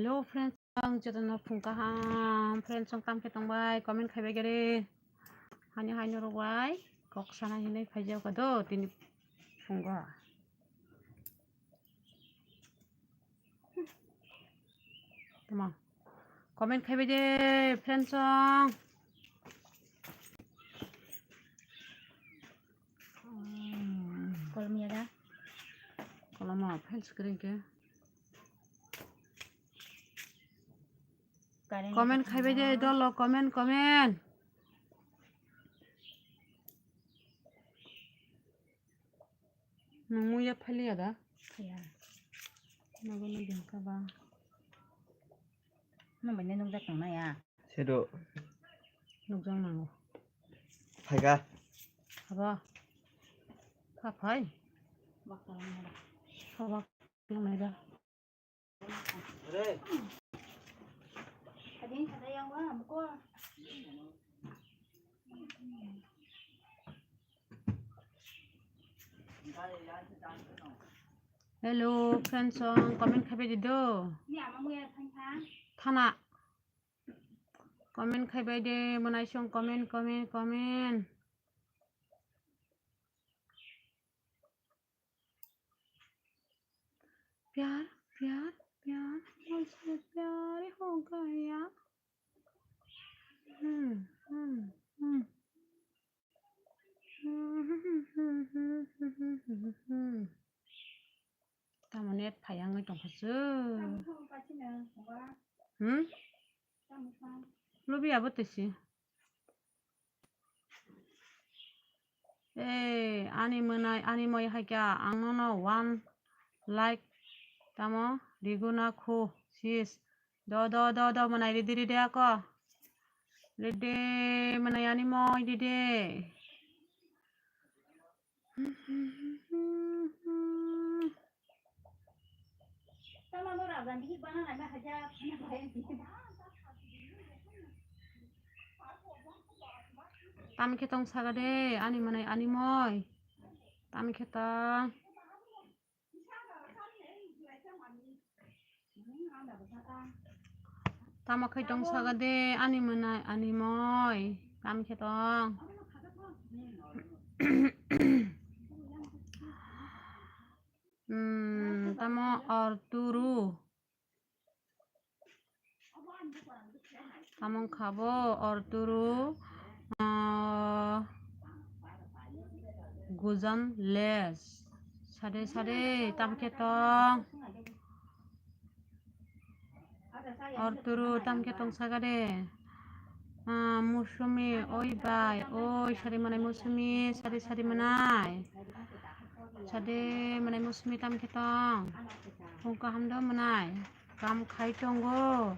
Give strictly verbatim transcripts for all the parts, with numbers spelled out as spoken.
Hello friends, ang jotono phung kaham. Friends, ang tamkhe tongbai, comment khaibai gere. Hani haino rok bai kok sana hinwi phaijak do tini phungo. Tama comment khaibai de friends, ang. Kolom ya da? Kolom ma friends kering ke. Current comment khaibai de dolo, comment, comment. Nung muya phali ya da? Ya. Nogo no din ka ba? Nung bai ne nung jak tong na ya? Sedo. Nung jang nango. Phai ka? Haba. Ka phai? Bak tong na da. Haba. Nung nai da. Hello friends, song comment khaibai di do. Thana comment khaibai de, mwnai song comment, comment, comment. प्यार, प्यार, प्यार, मुझसे प्यार हो गया। Hmm, hmm, hmm. Tamo net phai wngwi tongkha chwng. Hmm? Lubi abo twi si. Ei, ani mwnai, ani moi hai kha, ang nono one like tamo riguna khu, sis. Do, do, do, do, mwnai ridi, ridi ako. Ridi, mwnai ani moi ridi. Tamo khe tong saka de, ani mwnai, ani moi. Tamo khe tong. Tamo khe tong saka de, ani mwnai, ani moi. Tamo khe tong. Hmm, tamo Arturo. Tamo wngkha bo Arturo, ah, Guzan Les. Sade, sade, tamo khe tong. Arturo, tamo khe tong saka de. Ah, Musumi, oi bai, oi, sari mwnai Musumi, sari, sari mwnai. Sade mwnai Musumi, tamo khe tong. Phung kaham do mwnai. Kam khai tongo.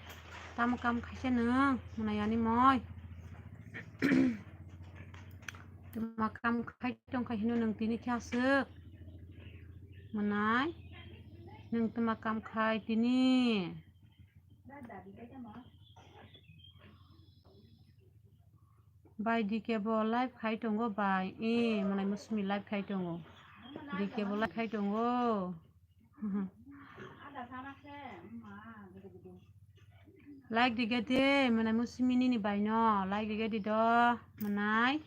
Tamo kam khaisa nwng, mwnai ani moi. Tma kam khai tongkha hino nwng tini khe aswk. Mwnai. Nwng tma kam khai tini. Bai D K bo live khai tongo bai. E, mwnai Musumi live khai tongo. D K bo live khai tongo. Like rige de, mwnai Musumi nini bai no. Like rige di do, mwnai.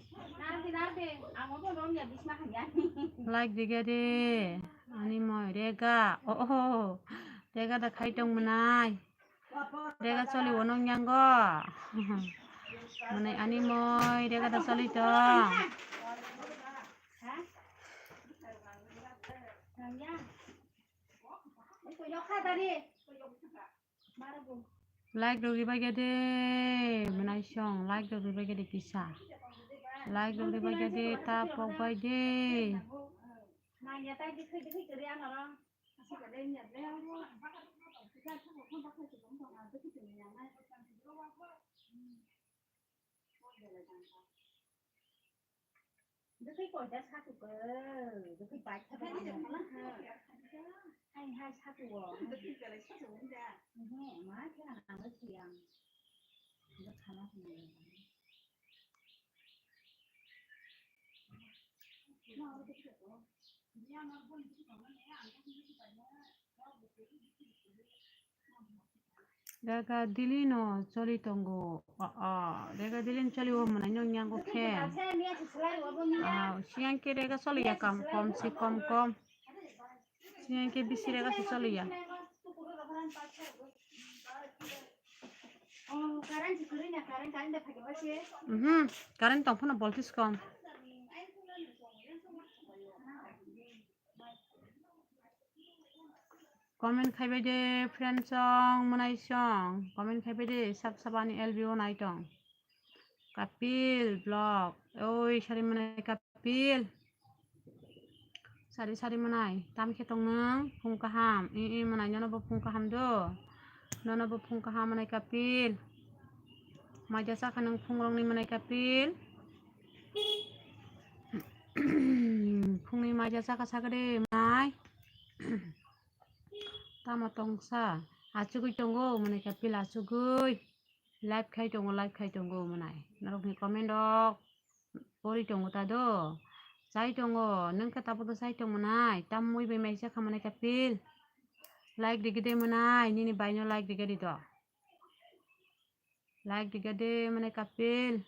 Like rige de, ani moi rega. Oh, oh. Rega da khai tong mwnai. Rega choli wono nyango. Mwnai ani moi rega da choli tong. Like rok ribai khe de, mwnai song, like rok ribai khe de kisa. Like rok ribai khe de, ta pok bai de. Bwkhi koita saku ko, bwkhi bai khe ba. Hai hai saku o. Bwkhi belai saku wngya. Ehe, ma khe ang ang si ang. Bwkha ma khe nang. Rega dili no choli tongo. O, o, rega dili no choli o mwnai no nyango khe. Ah, siyang khe rega choli ya kam kom si kom kom. Siyang khe bisi rega si choli ya. Mhm, current tong phano voltage kom. Comment khai bai de, friend song, mwnai song. Comment khai bai de, sab sab ani L B O nai tong. Kapil vlog. Oi, sari mwnai Kapil. Sari sari mwnai. Tam khe tong nang? Phung kaham. I, i mwnai, nono bo phung kaham do. Nono bo phung kaham mwnai Kapil. Maja sakha nang phung rong ni mwnai Kapil. Phungni maja chakha sakha de mwnai. Tamo tongsa. Achugwi tongo mwnai Kapil, achugwi. Live khai tongo, live khai tongo mwnai. Norokni comment rok pori tongo ta do. Chai tongo, nwng khe tabuk do chai tong mwnai. Tam mui bai maisa kha mwnai Kapil. Like rigi de mwnai, nini bai no like rigi di do. Like rigi de mwnai Kapil.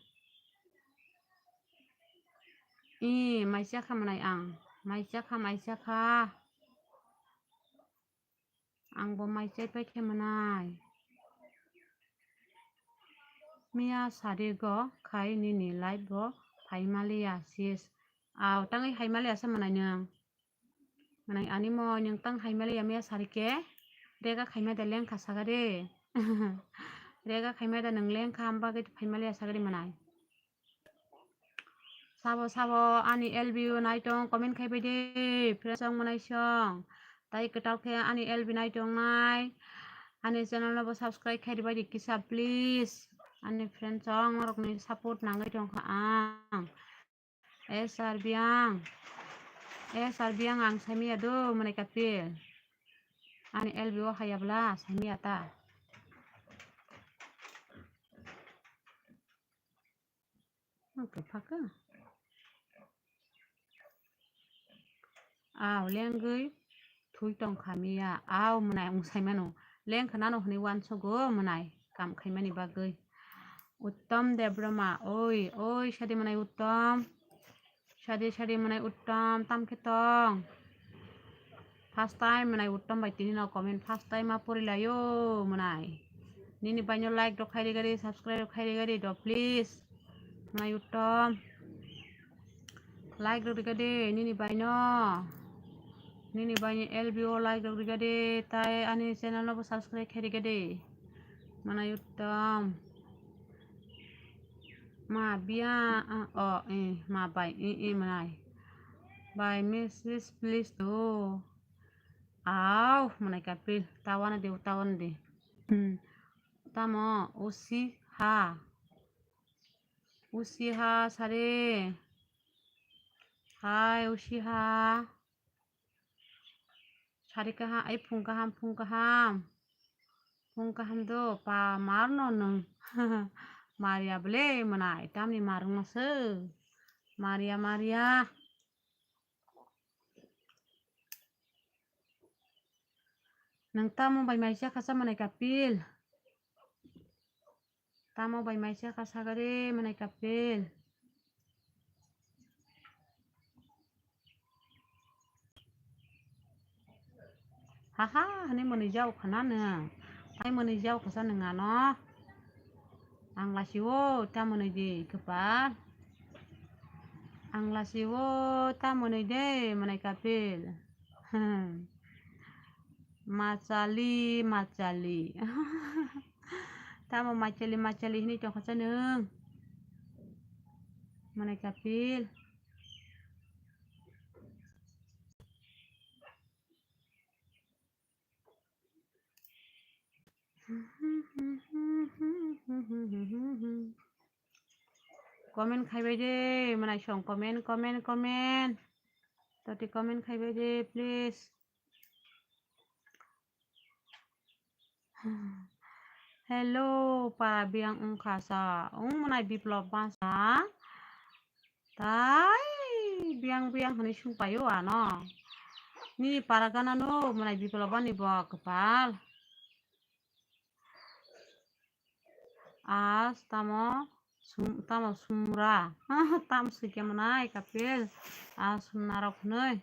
I, maisa kha mwnai ang. Maisa kha, maisa kha. Ang bo mai chai pai khe mwnai. Miya sari go khai nini live bo phai maliya sis. Aw, tangwi hai maliya se mwnai nwng. Mwnai ani mo nwng tang hai maliya miya sari khe. Rega khaima da lengkha saga de. Rega khaima da nwng lengkha, am bagwi phai maliya saga de mwnai. Sabo sabo ani L B O nai tong, comment khai bai de, friends song mwnai song. Tai kwtal khe ani L B nai tong nai. Ani channel no bo subscribe khai bai di kisa, please. Ani friends song, norok ni support nangwi tong kha ang. S R Biang. S R Biang ang saimiya do, mwnai Kapil. Ani L B O haya bla saimiya ta. Ang kwpha khe. Aw, lengwi thui tong kha miya. Aw, mwnai ang sai mano. Lengkha nano hwnwi uansogo mwnai. Kam khaimani bagwi. Uttom Debbarma. Oi, oi, sadi mwnai Uttom. Sadi, sadi mwnai Uttom. Tam khe tong. First time mwnai Uttom bai tini no comment first time ma pori laio mwnai. Nini bai no like rok khai rigari, subscribe rok khai rigari do please. Mwnai Uttom. Like rok rigadi nini bai no. Nini bai ni L B O like rok rigadi tai ani channel no bo subscribe khai rigadi. Mwnai Uttom. Ma biya, ah, oh, eh, ma bai, eh, eh, mwnai. Bai message please do. Aw, mwnai Kapil, tawana de, tawana de. Hmm. Tamo, usi ha. Usi ha, sare. Hai, usi ha. Sari kaham, ai phung kaham, phung kaham. Phung kaham do, pa mar no nwng. Maria bole mwnai, tamni mar no se. Maria, Maria. Nwng tamo bai maisa kha sa mwnai Kapil. Tamo bai maisa kha sagari mwnai Kapil. Haha, hani mwnwi jau khana nwng. Ai mwnwi jau khasa nwng ano. Ang lasi o ta mwnwi di kwpal. Ang lasi o ta mwnwi de mwnai Kapil. Machali, machali. Tamo machali, machali hinwi tongkha sa nwng? Mwnai Kapil. Comment khai bai de, mwnai song comment, comment, comment. Toti comment khai bai de, please. Hello, para biang wngkha sa. Wng mwnai Biplop basa. Tai biang biang hwnwi sung paio ano. Nini para gana no mwnai Biplop ani bo kwpal. As tamo sum-, tamo sumra. Tam swikhe mwnai kapil. As sumnarok hwnwi.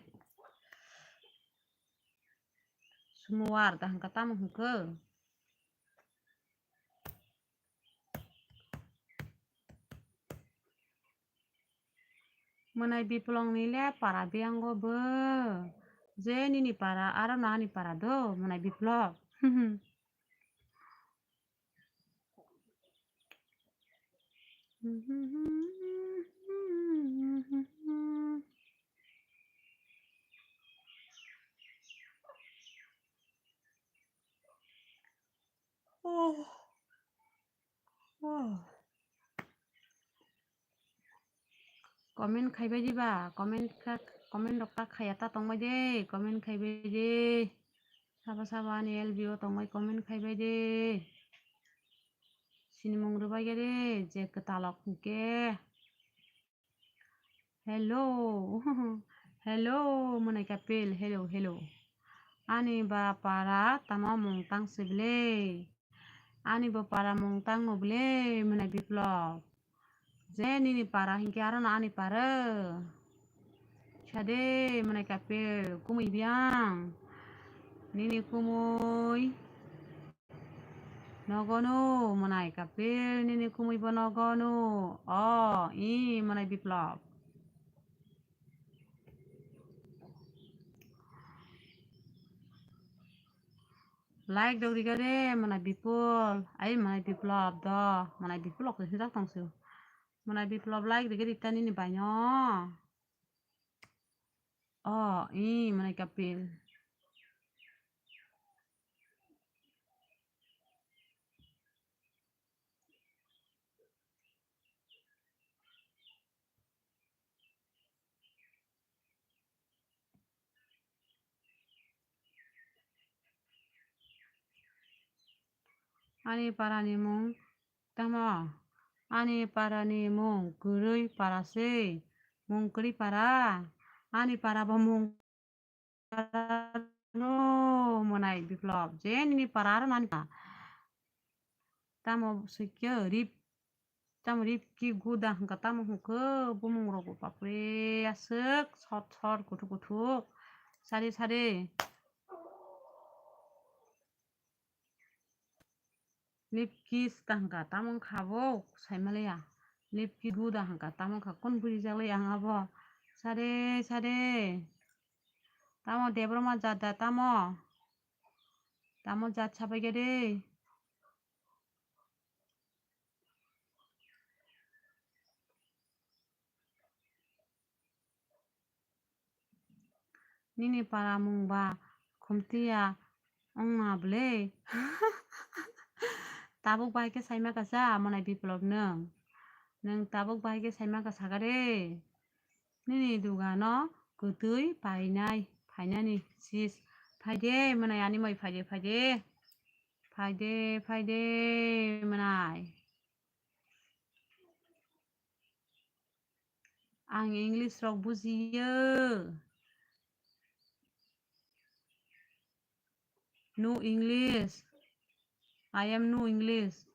Sumwar da hwnkha tamo hwnkhe. Mwnai Biplong ni le para biyango bo. Je nini para aro no ani para do, Mwnai Biplong. Oh. Oh. Comment khaibai di ba, comment kha, comment rok ta khaya ta tongbai de, comment khaibai de. Sabo sabo ani L B O tongbai comment khaibai de. Sinimung rwbai ya de, je kwtalok hwnkhe. Hello. Hello, Mwnai Kapil. Hello, hello. Ani ba para tamo mung tang se ble. Ani bo para mung tang no ble, Mwnai Biplop. Je nini para hinkhe aro no ani para. Sade, Mwnai Kapil, kumui biyang. Nini kumui. Nogo no, Mwnai Kapil, nini kumui bo nogo no. O, i, Mwnai Biplop. Like dok riga de, Mwnai Bipul. Ai, Mwnai Biplop do. Mwnai Bipul ok hinjak tong sio. Mwnai Biplop like riga rita nini baino. O, i, Mwnai Kapil. Ani parani mung tamo? Ani parani mung kwrwi para se. Mung kwrwi para. Ani para bo mung no, Mwnai Biplop. Je nini para aro nani para. Tamo swikhe rip. Tamo rip ki guda hwnkha tamo hwnkhe bumung rok bo bapre aswk sot sot kuthuk kuthuk. Sari sari. Lipki swkang hwnkha tamo wngkha bo saimaliya. Lipki guda hwnkha tamo wngkha kun bujijak lai ang abo. Sade sade. Tamo Debbarma jat da tamo. Tamo jat sabaikhe de. Nini para mung ba khumtiya wngma bwle? Tabuk bai khe saima kasa Mwnai Biplop nwng. Nwng tabuk bai khe saima kasa kare. Nini dugano kwtwi painai, phainani sis. Phaide Mwnai ani moi phaide, phaide. Phaide, phaide Mwnai. Ang English rok bujiyo. No English. I am no English.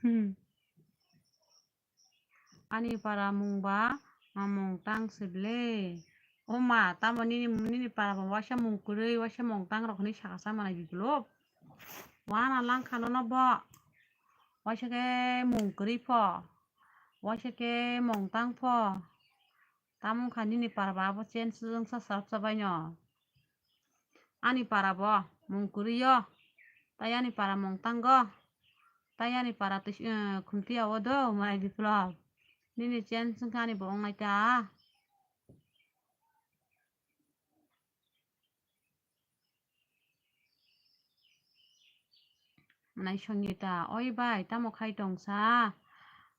Hmm. Ani para mung ba, ah, mung tang se bwle. O ma, tamo nini, nini para bo waisa mung kwrwi, waisa mung tang rok hinwi saka sa Mwnai Biplop. Wana langkha nono bo. Waisa khe mung kwrwi pho. Waisa khe mung tang pho. Tamo wngkha nini para ba abo chen swjwngsa sarapsa baino. Ani para bo mung kwrwi o. Tai ani para mung tango. Tai ani para twi, eh, khumtiya o do, Mwnai Biplop. Nini chen swngkha ani bo wngnai ta. Mwnai Songita, oi bai, tamo khai tongsa?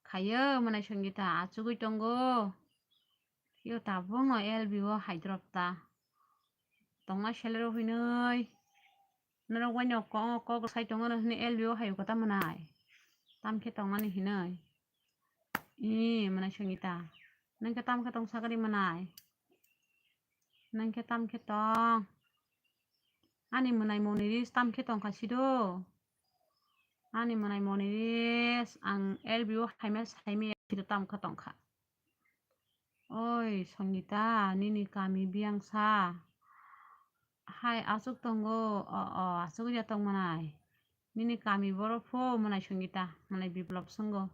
Khayo, Mwnai Songita, achugwi tongo. Yo tabukno L B O haidrop ta. Tongna selero hinoi. Norok waino ko-, kok sai tongo no hinoi L B O hayo kota Mwnai. Tamkhe tongnani hinoi. I, Mwnai Songita. Nangkhe tamkhe tongsa kari Mwnai. Nangkhe tamkhe tong. Ani Mwnai moni ris tamkhe tongkha sido. Ani mwnai Moniris, ang L B O haima saimaya siro tamkha tongkha. Oi, Songita, nini kami biyang sa? Hai, aswk tongo? O, o, aswk ya tong mwnai. Nini kami borok pho mwnai Songita, mwnai Biplop swngo.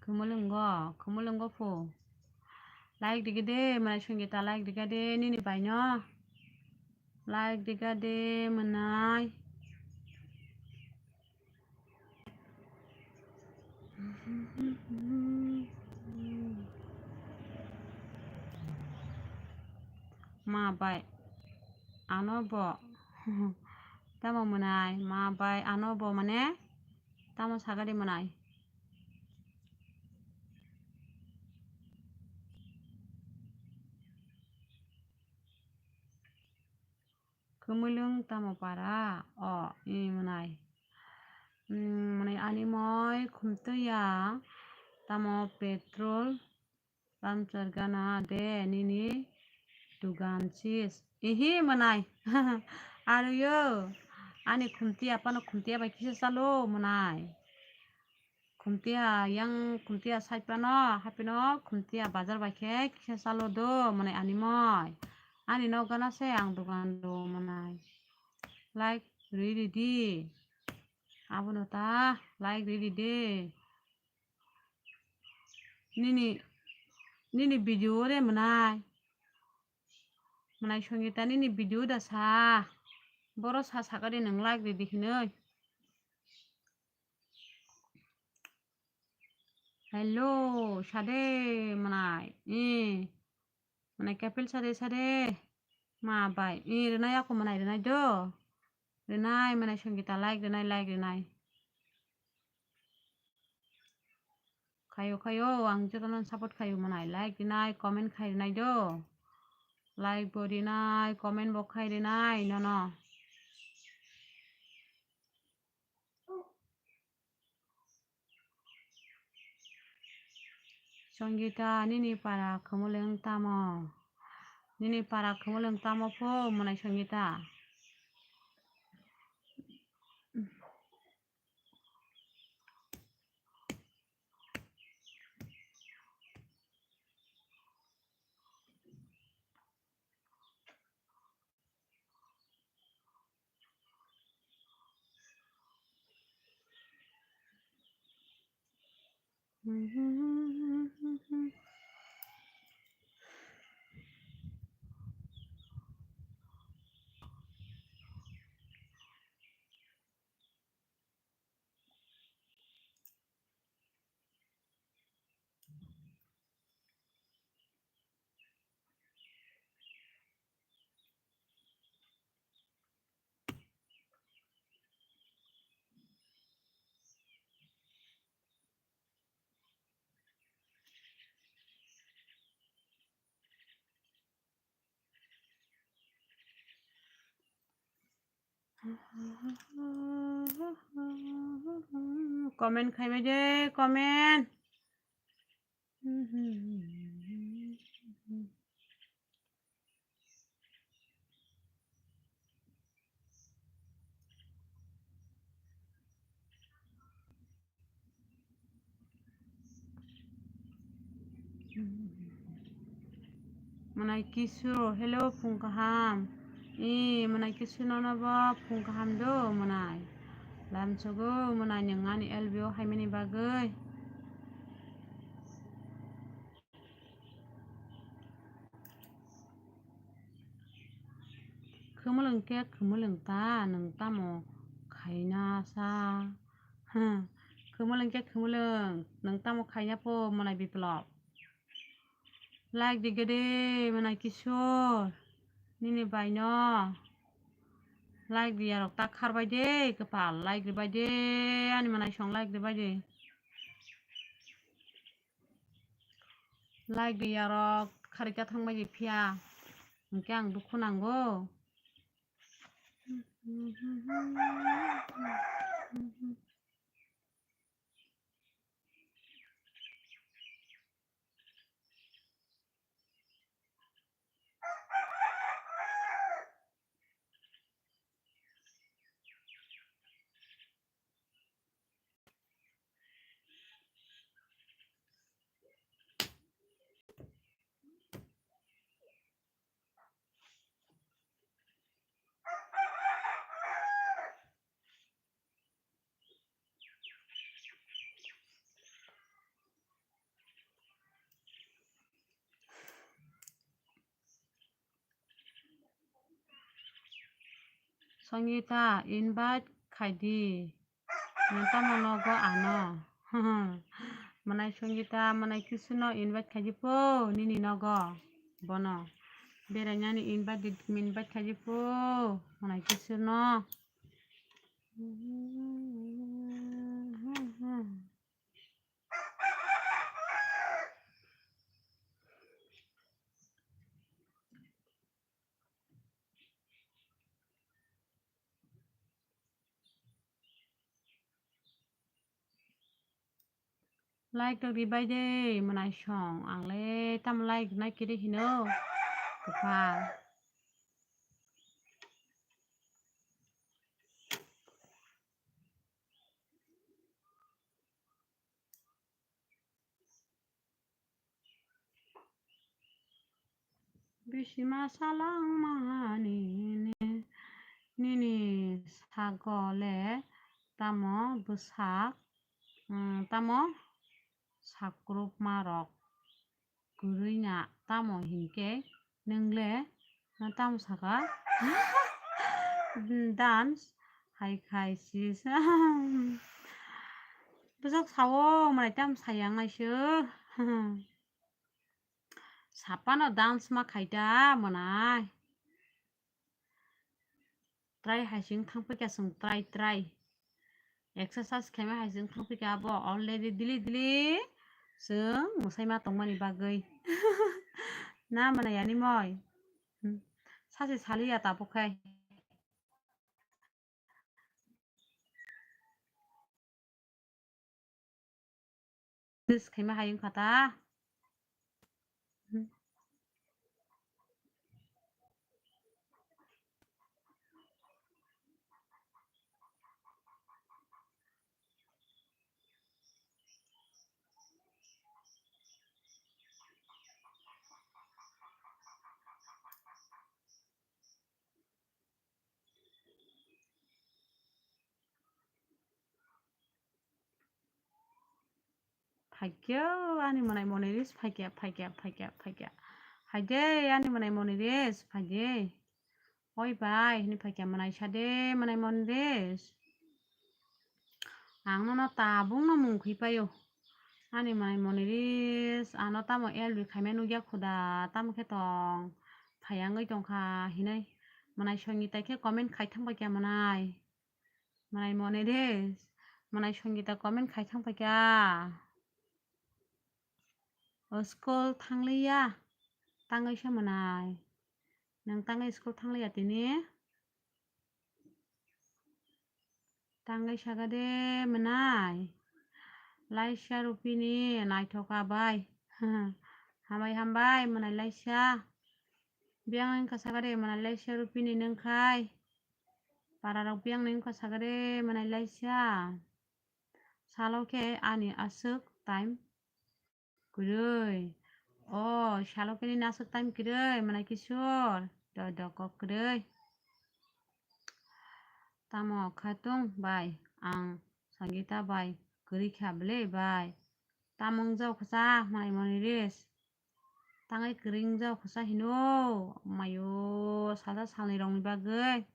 Khumulwngo, khumulwngo pho. Like rikha de, mwnai Songita, like rikha de, nini bai no. Like rikha de, mwnai. Ma bai ano bo. Tamo mwnai, ma bai ano bo mane tamo sagadi mwnai. Khumulwng tamo para? O, i mwnai. Mm, mwnai ani moi khumtwi ya tamo petrol pump chorgana de nini dugan sis. Ihi mwnai. Aruyo. Ani khumtiya pano khumtiya bai kisa chalo mwnai. Khumtiya yang khumtiya saipano hapino khumtiya bazar bai khe kisa chalo do mwnai ani moi. Ani nok gana se ang dugan do mwnai. Like riri di. Abono ta like riri de. Nini, nini video re mwnai. Mwnai Songita nini video da sa. Boro sa sakari nang like ridi hinoi. Hello, sade mwnai. Eh. Mwnai kapil sade sade. Ma bai. Eh, rinai ako mwnai rinai do. Rinai mwnai Songita like rinai, like rinai. Khayo, khayo, ang jotono support khayo mwnai. Like rinai, comment khai rinai do. Like bo rinai, comment bo khai rinai, nono. Songita, nini para khumulwng tamo? Nini para khumulwng tamo pho mwnai Songita? Comment khaibai de, comment. Mwnai Kisu, hello, phung kaham. I, mwnai Kisu nono bo phung kaham do, mwnai. Lamsogo, mwnai nwng ani L B O haimani bagwi. Khumulwng khe khumulwng ta, nwng tamo khaina sa? Hm, khumulwng khe khumulwng, nwng tamo khaina pho mwnai Biplop? Like di gede mwnai Kishore, nini bai no. Like di yarok ta khar bai de, kwpal like di bai de, ani mwnai song like di bai de. Like di yarok kharika thang bai di phiya, hwnkhe ang dukhu nango. Songita, invite khaidi. Nwng tamo nogo ano? Mwnai Songita, mwnai Kisuno invite khaidi po nini nogo. Bono berainani invite di, invite khaidi po mwnai Kisuno. Like rok ribai de, mwnai song. Ang le tamo like nai kiri hino. Kwpal. Bisima salangmani nini sago le tamo bwsak, mm, tamo sakrupma rok kwrwi na tamo hinkhe nwng le tamo saka dance hai khai sis. Bwsak sao mwnai tamo sayang aisuk. Sapano dance ma khaida mwnai. Try hai sing thangpikha chwng try try. Exercise khaima hai sing thangpikha abo already daily daily chwng mwsai ma tongmani bagwi. Na mwnai yani moi. Hmm. Sachi saliya tabuk khai. This khaima hai wngkha ta. Phaikya ani mwnai Moniris, phaikya, phaikya, phaikya, phaikya. Phaide ani mwnai Moniris, phaide. Oi bai, hini phaikya mwnai sade mwnai Moniris. Ang nono tabuk no mung khui paio. Ani mwnai Moniris, ano tamo L B khaima nukya khuda, tamo khe tong. Phaiya wngwi tongkha hinwi. Mwnai Songita khe comment khai thang paikya mwnai. Mwnai Moniris, mwnai Songita comment khai thang paikha. O school thangliya, tangwi se mwnai. Nwng tangwi school thangliya tini? Tangwi saka de mwnai. Laisa Rupini naithoka bai. Hambai hambai mwnai Laisa. Biyang wngkha saka de mwnai Laisa Rupini nwngkhai. Pararok biyang ni wngkha saka de mwnai Laisa. Salo khe ani aswk time kwrwi. O salo khe nini aswk time kwrwi mwnai Kishor. Do do kok kwrwi. Tamo khatung bai ang Sangita bai kwrwi kha bwle bai. Tamo wngjago kwchak mwnai Moniris. Tangwi kwrwi wngjago kwchak hino, mayo, salsa salnwi rokni bagwi.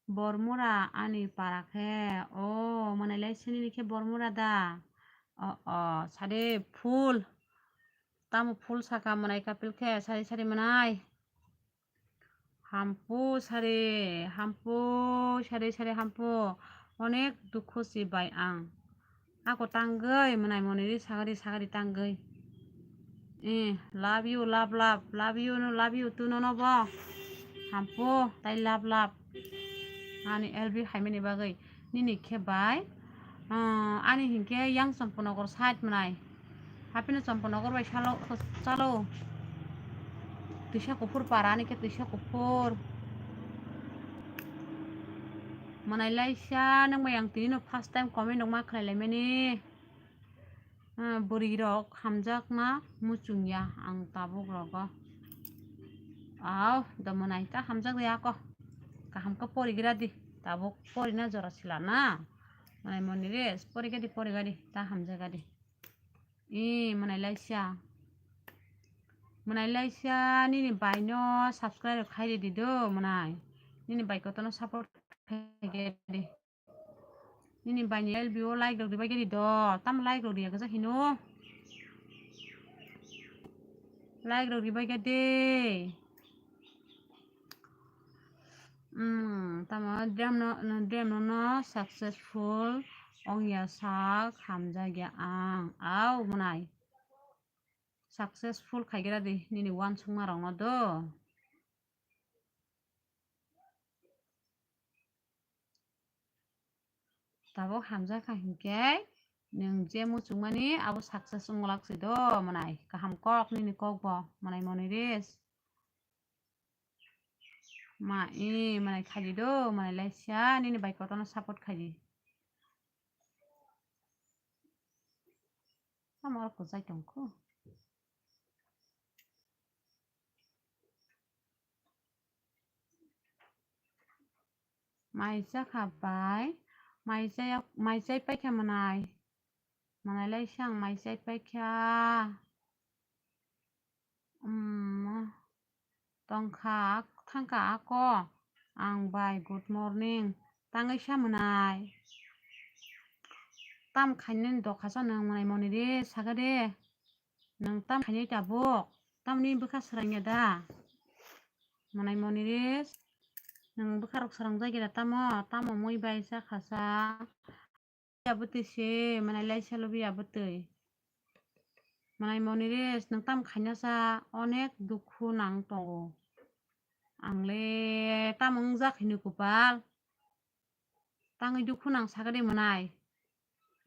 Bormura ani para khe, o, mwnai Laisa nini khe Bormura da? O, o, sade phul. Tamo phul saka mwnai kapil khe, sari sari mwnai. Hampu sari, hampu sari, sari hampu. Onek dukhu si bai ang. Ako tangwi mwnai Moniris sagari sagari tangwi. Eh, love you, love, love, love you, no, love you too, no, no, bo. Hampu, tai love, love. Ani L B haimani bagwi. Nini khe bai. Ah, ani hinkhe yang Champanagar side mwnai. Hapino Champanagar bai salo, chalo. Twisa kuphur para ani khe twisa kuphur. Mwnai Laisa, nwng bai ang tini no first time comment rok ma khlai lai mani. Ah, bwrwi rok hamjak na muchung ya ang tabuk rogo. Aw, do mwnai ta hamjak ya ko. Kaham khe porigra di. Tabuk porina jora sila na. Mwnai Moniris, poriga di, poriga di. Ta hamjak di. Ee, mwnai Laisa. Mwnai Laisa, nini bai no subscribe khai ridi do, mwnai. Nini bai kotono support khaikhe de. Nini baini L B O like rok ribai khe ri do. Tamo like rok riya khe hino. Like rok ribai khe de. Hmm, tamo dream no, dream no, no successful ongya sak hamjakya ang. Au mwnai. Successful khaigra di nini uansukma rokno do. Tabuk hamjakha hinkhe nwng je muchungmani abo success wngwlak se do mwnai. Kaham kok nini kokbo mwnai Moniris. Ma, e, mwnai khaidi do, mwnai laisa nini bai kotorno support khaidi. Tamo oro kwchai tongkhu. Mai chakha bai, mai chaya, mai chai paikha mwnai. Mwnai laisa ang mai chai paikha. Umm, tongkha, thangkha ako. Ang bai, good morning. Tangwi sa mwnai. Tam khainani dokha sa nwng mwnai Moniris, sakha de. Nwng tam khainai tabuk. Tamni bwkha swrangya da? Mwnai Moniris, nwng bwkha rok swrangjagya da tamo? Tamo mui bai chakha sa. Abwtwi se mwnai laisa lubi abwtwi. Mwnai Moniris, nwng tam khaina sa, onek dukhu nang tongo. Ang le tamo wngjak hino kwpal. Tangwi dukhu nang sakha de mwnai.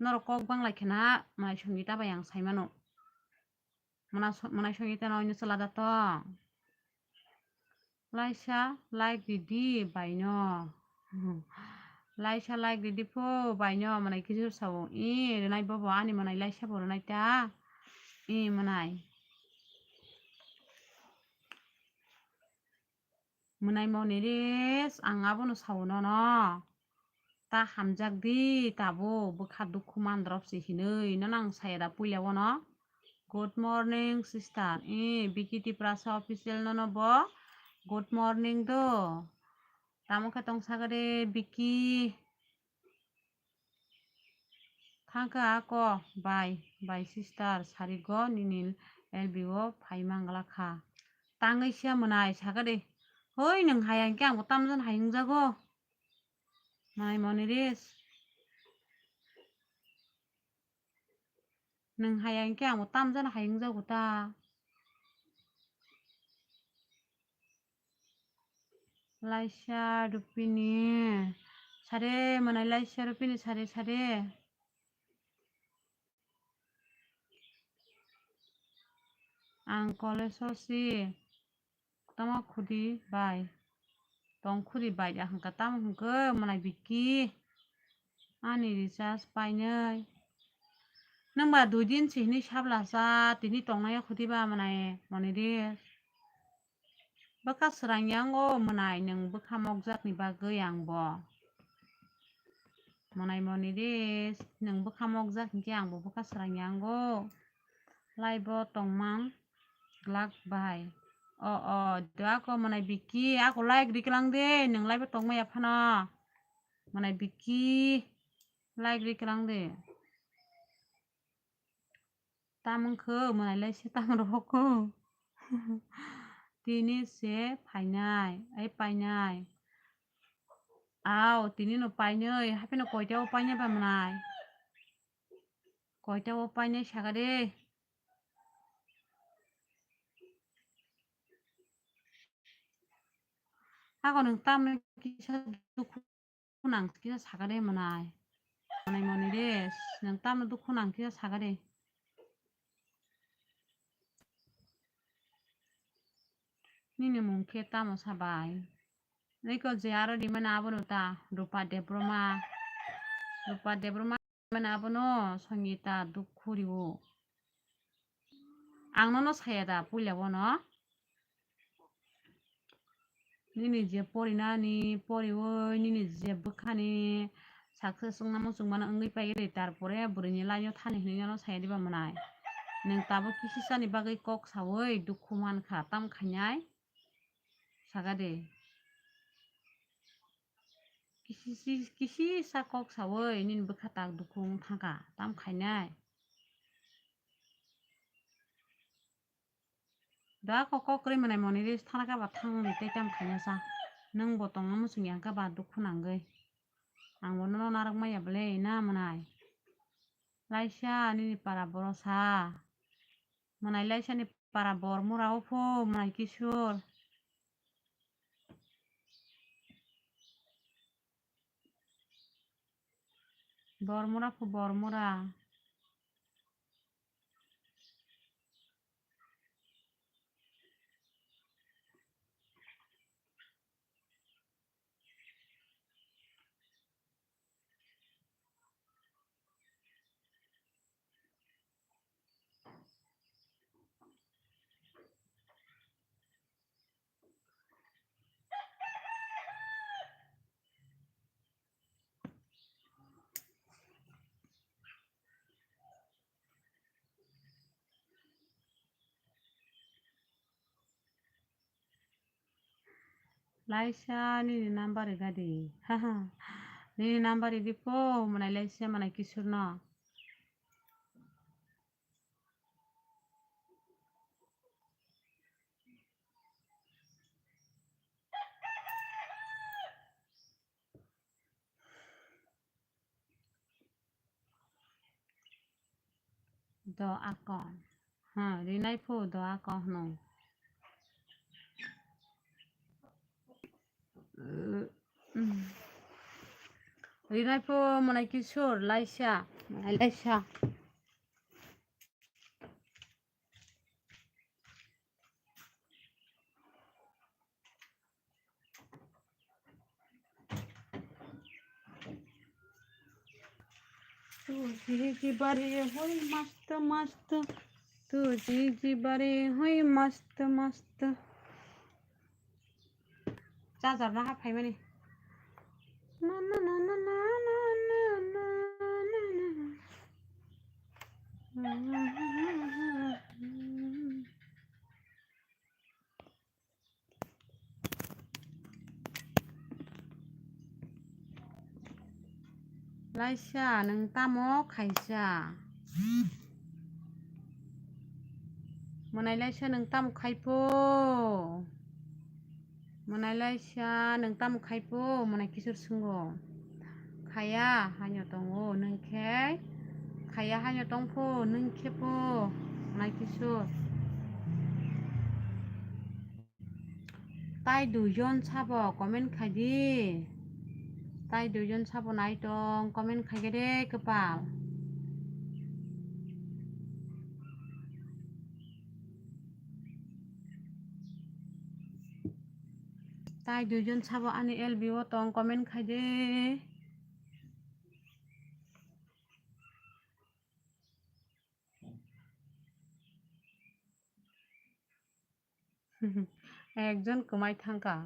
Norok kok bang lai khena mwnai Songita bai ang sai mano. Mwnai so-, mwnai Songita no oino chwla da tong. Laisa like ridi bai no. Laisa like ridi pho bai no mwnai kisa sao. I rwnai bobo ani mwnai laisa bo rwnai ta. I mwnai. Mwnai Moniris, ang abono sao nono. Ta hamjak di, tabuk bwkha dukhu mandrop se hinwi nono ang saya da puila bono. Good morning, sister. Eh, Biki Tiprasa official nono bo. Good morning do. Tamo khe tong sakha de, Biki? Thangkha ako bai, bai sister, sarigo nini L B O phai mangla kha. Tangwi siya mwnai sakha de. Hoi, nwng hai hwnkhe angbo tamjani hai wngjago. Mwnai Moniris. Nwng hai hwnkhe angbo tamjani hai wngjago ta. Laisa Rupini. Sare mwnai Laisa Rupini sare sare. Ang college o si. Tamo khudi bai. Tong khudi bai ya hwnkha tamo hwnkhe mwnai Biki. Ani recharge painai. Nwng ba dui din se hinwi sabla cha tini tongnai o khudi ba mwnai Moniris. Bwkha swrang yango mwnai nwng bwkha mokjak ni bagwi ang bo. Mwnai Moniris, nwng bwkha mokjak hinkhe ang bo bwkha swrang yango. Live o tongmang glak bai. O, o, do ako mwnai Biki, ako like riklang de, nwng live o tongmaya phano. Mwnai Biki, like riklang de. Tamung kho mwnai lai se tam rok kho. Tini se phainai, ai painai. Ao, tini no painai, hapheno koita o painai ba mwnai? Koita o painai saka de. Ako nwng tamno kisa dukhu nang kisa saka de mwnai. Mwnai moni de, nwng tamno dukhu nang kisa saka de. Nini mung khe tamo sabai? Eko je aro rimani abono ta, Rupa Debbarma. Rupa Debbarma. Mane abono Sangita dukhu rio. Ang nono saya da puila bono. Nini je porinani, poriwi nini je bwkhani success wngna muchungmano wngwi paide, tarpore bwrwini line o thani hinwi nono saya diba mwnai. Nwng tabuk kisisani bagwi kok sawi dukhu mankha, tam khainai? Saka de. Kisi si-, kisi sa kok sawi nini bwkha tak dukhu wng thangkha, tam khainai. Da kok kok kwrwi mwnai moni ris thana kha ba thang di tei tam khaina sa. Nwng bo tongna muchung ya kha ba dukhu nangwi. Ang bo nono narwk maya bwle na mwnai. Laisa nini para boro sa. Mwnai laisa ni para bor mura o pho mwnai kisur. Bor mura pho bor mura. Laisa nini number riga di. Haha. Nini number ridi pho, mwnai laisa mwnai kisur no. Do akon. Ha, rinai phu do akon hwnwi. Rinai phu mwnai kisur laisa, mwnai laisa. Tuji ji bari hoi mast mast. Tuji ji bari hoi mast mast. Charger na hap phaimani. Na, na, na. Laisa, nwng tamo khaisa? Mwnai laisa, nwng tamo khai pho? Mwnai laisa, nwng tamo khai pho? Mwnai kisur swngo. Khaya haino tongo, nwng khe khaya haino tong pho, nwng khe pho, mwnai kisur. Tai duijon sabo comment khai di. Tai duijon sabo nai tong comment khai khe de kwpal. Tai duijon sabo ani L B o tong comment khai de. Ekjon kwmai thangkha.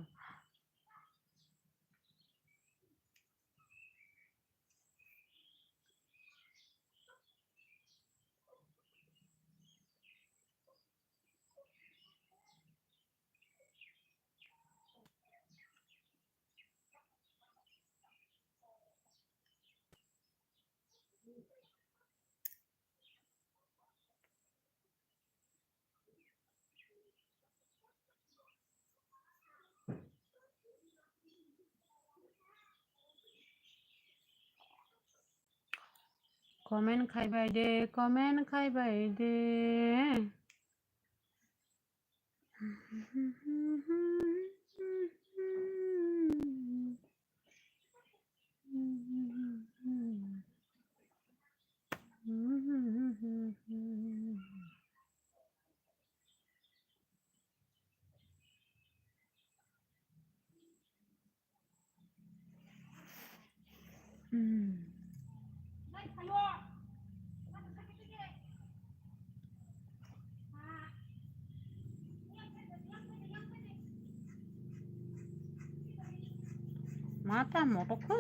Comment khai bai de, comment khai bai de. Mata motok kho.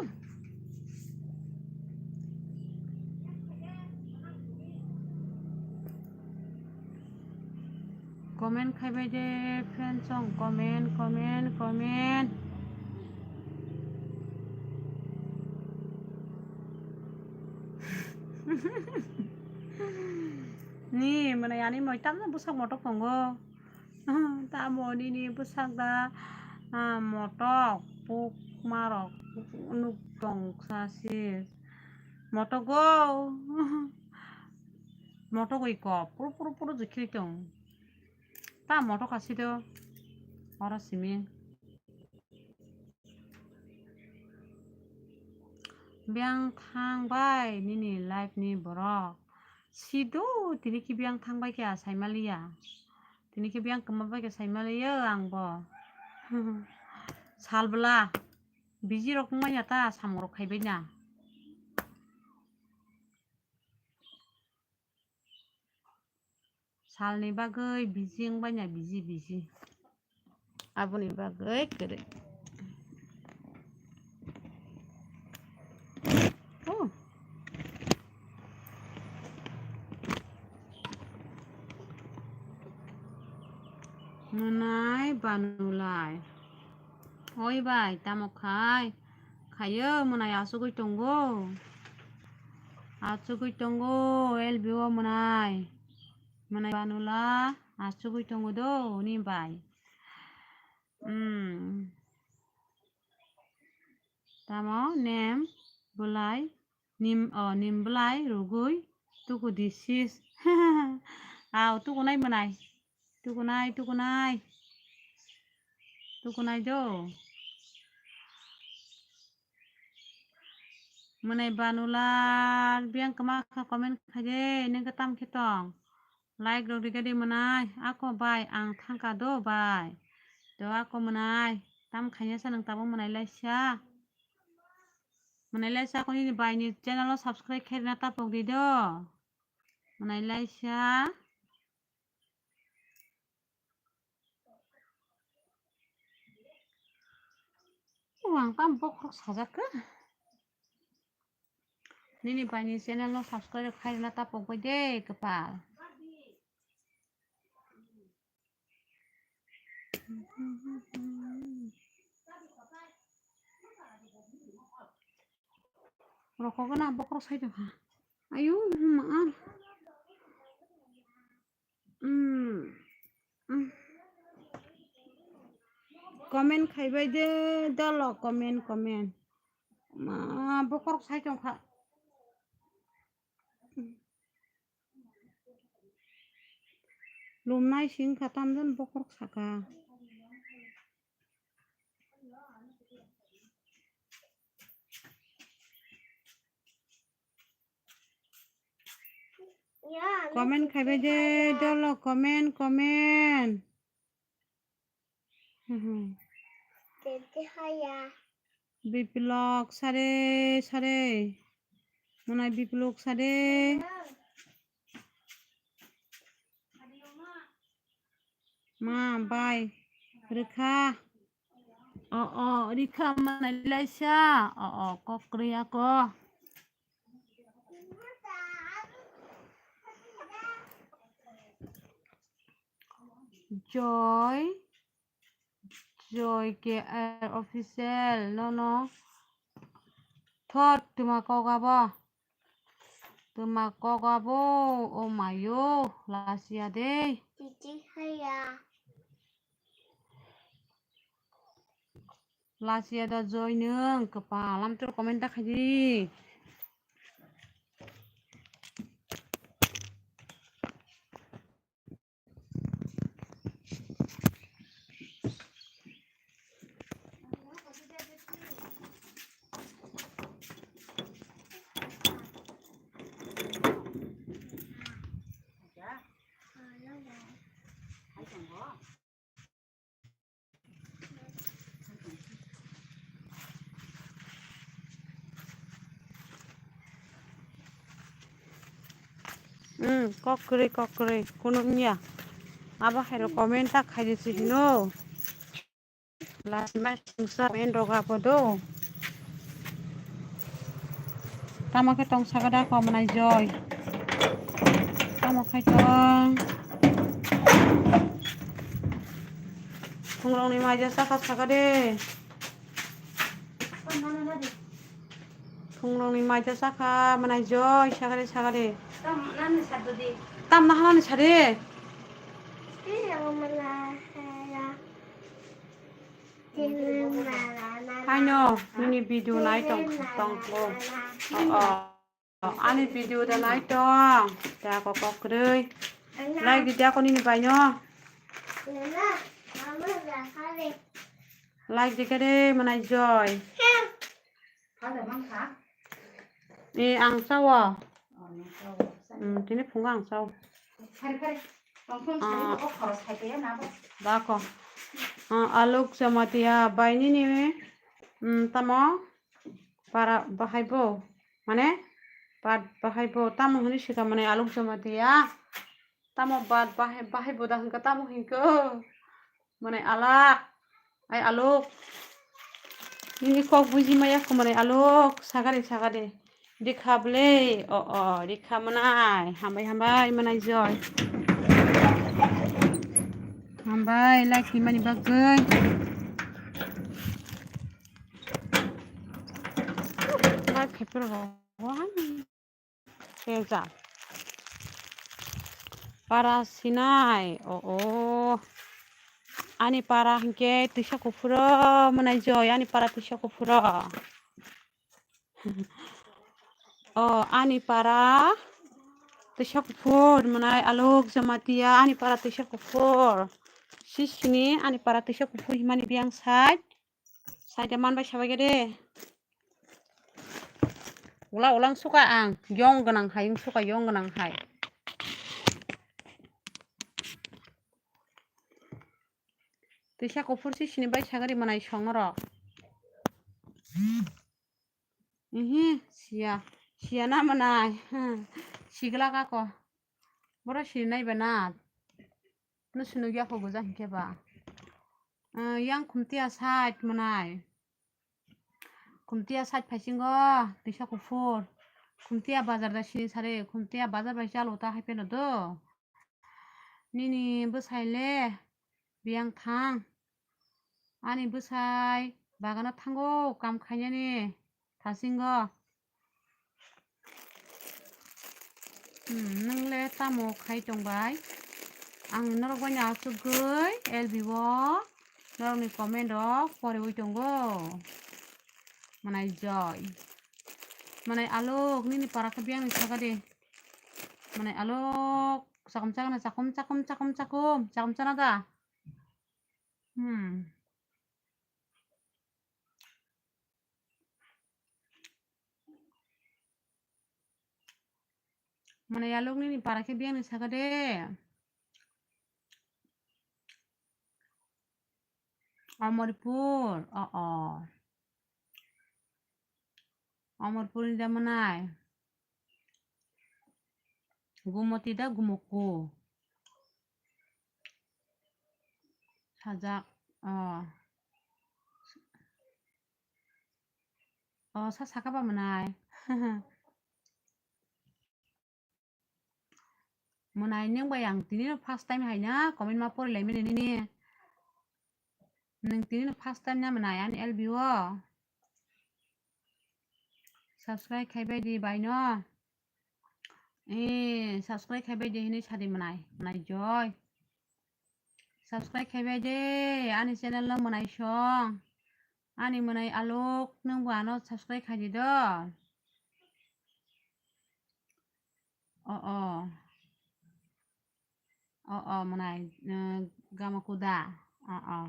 Comment khai bai de, friend song, comment, comment, comment. Ni mwnai ani moi tamno bwsak motok tongo. Tamo nini bwsak da, ah, motok puk marok nuk tong sa si. Motogo. Motogwi kop puru puru puru jikhi tong. Ta motok asi do. Oro simi. Biyang thang bai nini life ni borok. Sido tini ki biyang thang bai khe asai maliya. Tini ki biyang kwma bai khe sai maliya ang bo. Sal bwla. Biji rok wngmanya ta samung rok khaibai na. Salni bagwi biji wngbaina biji biji. Aboni bagwi kwrwi. Oh. Mwnai banulai. Oi bai, tamo khai? Khayo, mwnai achugwi tongo. Achugwi tongo, L B O mwnai. Mwnai banula, achugwi tongo do, ni bai. Hmm. Tamo nem bwlai, nim, o, nim bwlai rugwi tuku di sis. Au, tukunai mwnai. Tukunai, tukunai. Tukunai do. Mwnai banular, biyang kwma kha comment khaide, nengkhe tam khe tong. Like rok rikadi mwnai, ako bai, ang thangka do bai. Do ako mwnai, tam khaina sa nang tabo mwnai laisa. Mwnai laisa ako nini bai ni channel o subscribe khairina tapok di do. Mwnai laisa. O, ang tam bokhorok sajak kha. Nini bai ni channel no subscribe khairina tapok bai de, kwpal. Rokogwna bokhorok sai tongkha. Ayu, ma. Hmm. Hmm. Comment khaibai de, dolo comment, comment. Ma, bokhorok sai tongkha. Lumnai sing kha tamjani bokhorok saka. Comment khaibai de, dolo comment, comment. Mhm. Tete haya. Biplok sare, sare. Mwnai biplok sare. Ma, bai, rikha. O, o, rikha mwnai laisa. O, o, kok kwrwi ako. Joy, Joy K R Official, nono thot twma kok abo. Twma kok abo, o mayo, lasia de. Titi haya. Lasia da Joy nwng, kwpal amtwr comment ta khaidi. Hmm, kok kwrwi, kok kwrwi, kunu wngya. Abo hai rok comment ta khaidi se hino. Last match singsa main rok abo do. Tamo khe tong saka da ko mwnai Joy. Tamo khai tong. Phungrokni maija saka saka de. Thungrokni maida chakha, mwnai joi, sagade, sagade. Tam nani sadi. Tam nahanani sadi. Iya, mala, ya. Haino, nini video nai tong, tong, oh. Oh, oh. Ani video da nai tong. Da kok kok kwrwi. Like di da ko nini baino. Like di kade, mwnai joi. Eh, ang sao. Hmm, tini phungo ang sao. Ah. Bako. Ah, Alok Jamatia bai nini, hmm, tamo para bahai bo. Mane, pat bahai bo. Tamo hwnwi swkang mane Alok Jamatia. Tamo bat bahai, bahai bo da hwnka tamo hwnko. Mane alak. Ai Alok. Nini kok buji maya kho mane Alok. Sagade, sagade. Rikha ble. O, o, rikha mwnai. Hambai, hambai, mwnai joi. Hambai, like ni mani bagwi. Like khe pura ro. Wah. Teja. Para sinai. O, o. Ani para hwnkhe twisa kuphuro mwnai joi. Ani para twisa kuphuro. O, ani para twisa kuphur mwnai Alok Jamatia. Ani para twisa kuphur. Sisini ani para twisa kuphur himani biyang side. Saida manbai sabai de. Ula ulang suka ang, yong gwnang hai, suka yong gwnang hai. Tisa kuphur si sini bai sagari manai songro. Ihi, siya, siya na manai. Sigla kako. Boro sini nai ba na. No sunu ya ko goja hingke ba. Yang khumtiya side manai. Khumtiya side phaisingo, tisa kuphur. Khumtiya bazar da sini sare, khumtiya bazar bai chalo ta hai pheno do. Nini bwsai le biyang thang. Ani bwsai bagano thango kam khainani thasingo. Hmm, nwng le tamo khai tong bai? Ang norok bai no achugwi L B o norokni comment rok poriwi tongo. Manai joi. Manai alok nini para khe biyang ni saka de. Manai alok chakum chakna chakum, chakum, chakum, chakum, chakum chana da. Hmm. Mane yalok nini para khe biyang ni saka de. Amarpur, o, o. Amarpur ni da manai. Gumoti da gumoko. Sajak, o. O, sa saka ba manai. Mwnai nwng bai ang tini no first time hai na comment ma pori lai mani nini. Nwng tini no first time na mwnai ani L B o. Subscribe khai bai di bai no. Eh, subscribe khai bai di hini sadi mwnai, mwnai joi. Subscribe khai bai di ani channel no mwnai song. Ani mwnai alok nwng bo ano subscribe khai di do. O, o. O, o, mwnai, eh, gama kuda. O, o.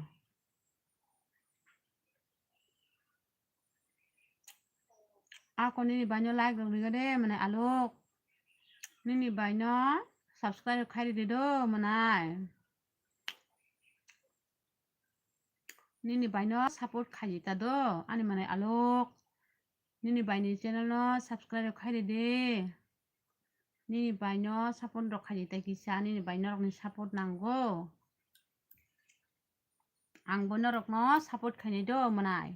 Ako nini baino like rok riga de, mwnai alok. Nini baino subscribe khai di do, mwnai. Nini baino support khai ta do, ani mwnai alok. Nini baini channel no subscribe khai di de. Nini baino support rok khai di ta kisa, nini bai norokni support nango. Ang bo norokno support khainai do mwnai.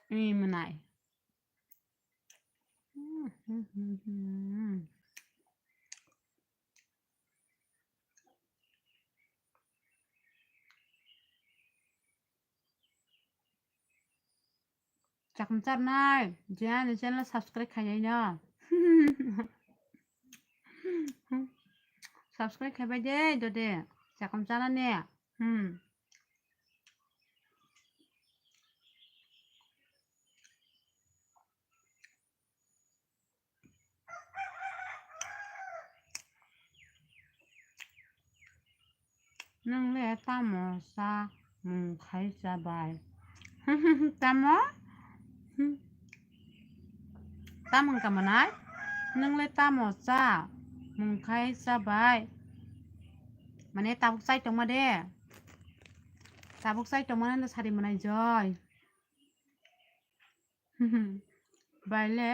Ni mwnai. Chakum charnai, je ani channel subscribe khainai no. Subscribe khaibai de, dode. Chakum chanani. Hmm. Nwng le tamo cha mung khai cha bai? Tamo? Tamo wngkha mwnai? Nwng le tamo cha mung khai cha bai? Mane tabuk chai tongma de? Tabuk chai tongma no sari mwnai Joy. Bai le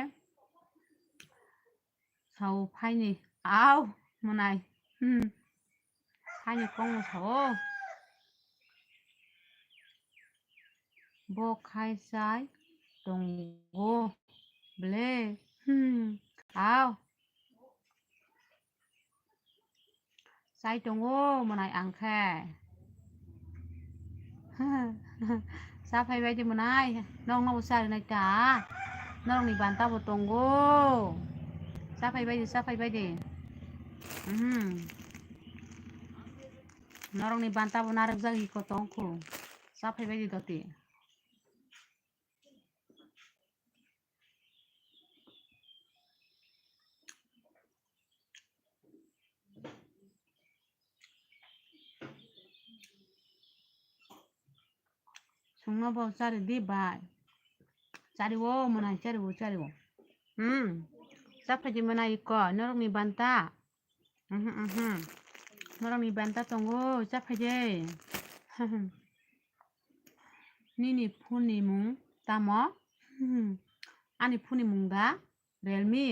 sao phaini. Au, mwnai. Hmm. Phaini kongno sao. Bo khai chai tongo ble. Hmm. Au. Chai tongo mwnai ang khe. Cha phai bai di mwnai, nokno bo cha rinai ta. Norokni banta bo tongo. Cha phai bai di, cha phai bai di. Mhm. Norokni banta bo narwkjak iko tongkho. Cha phai bai di doti. Songno bo chari di bai. Chari o mwnai, chari o, chari o. Hmm. Cha phai di mwnai iko, norokni banta. Mhm, mhm. Norokni banta tongo, cha phai de. Nini phone ni mung tamo? Hmm. Ani phone ni mung da Realme.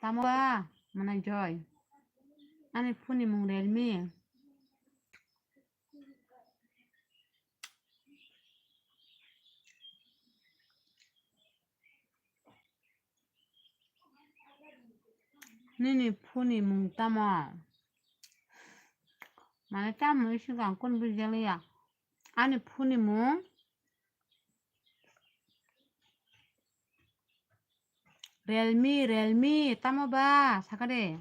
Tamo ba? Mwnai Joy. Ani phone ni mung Realme. Nini phone ni mung tamo? Mane tamo isi kang kun bijaliya. Ani phone ni mung Realme, Realme, tamo ba? Saka de.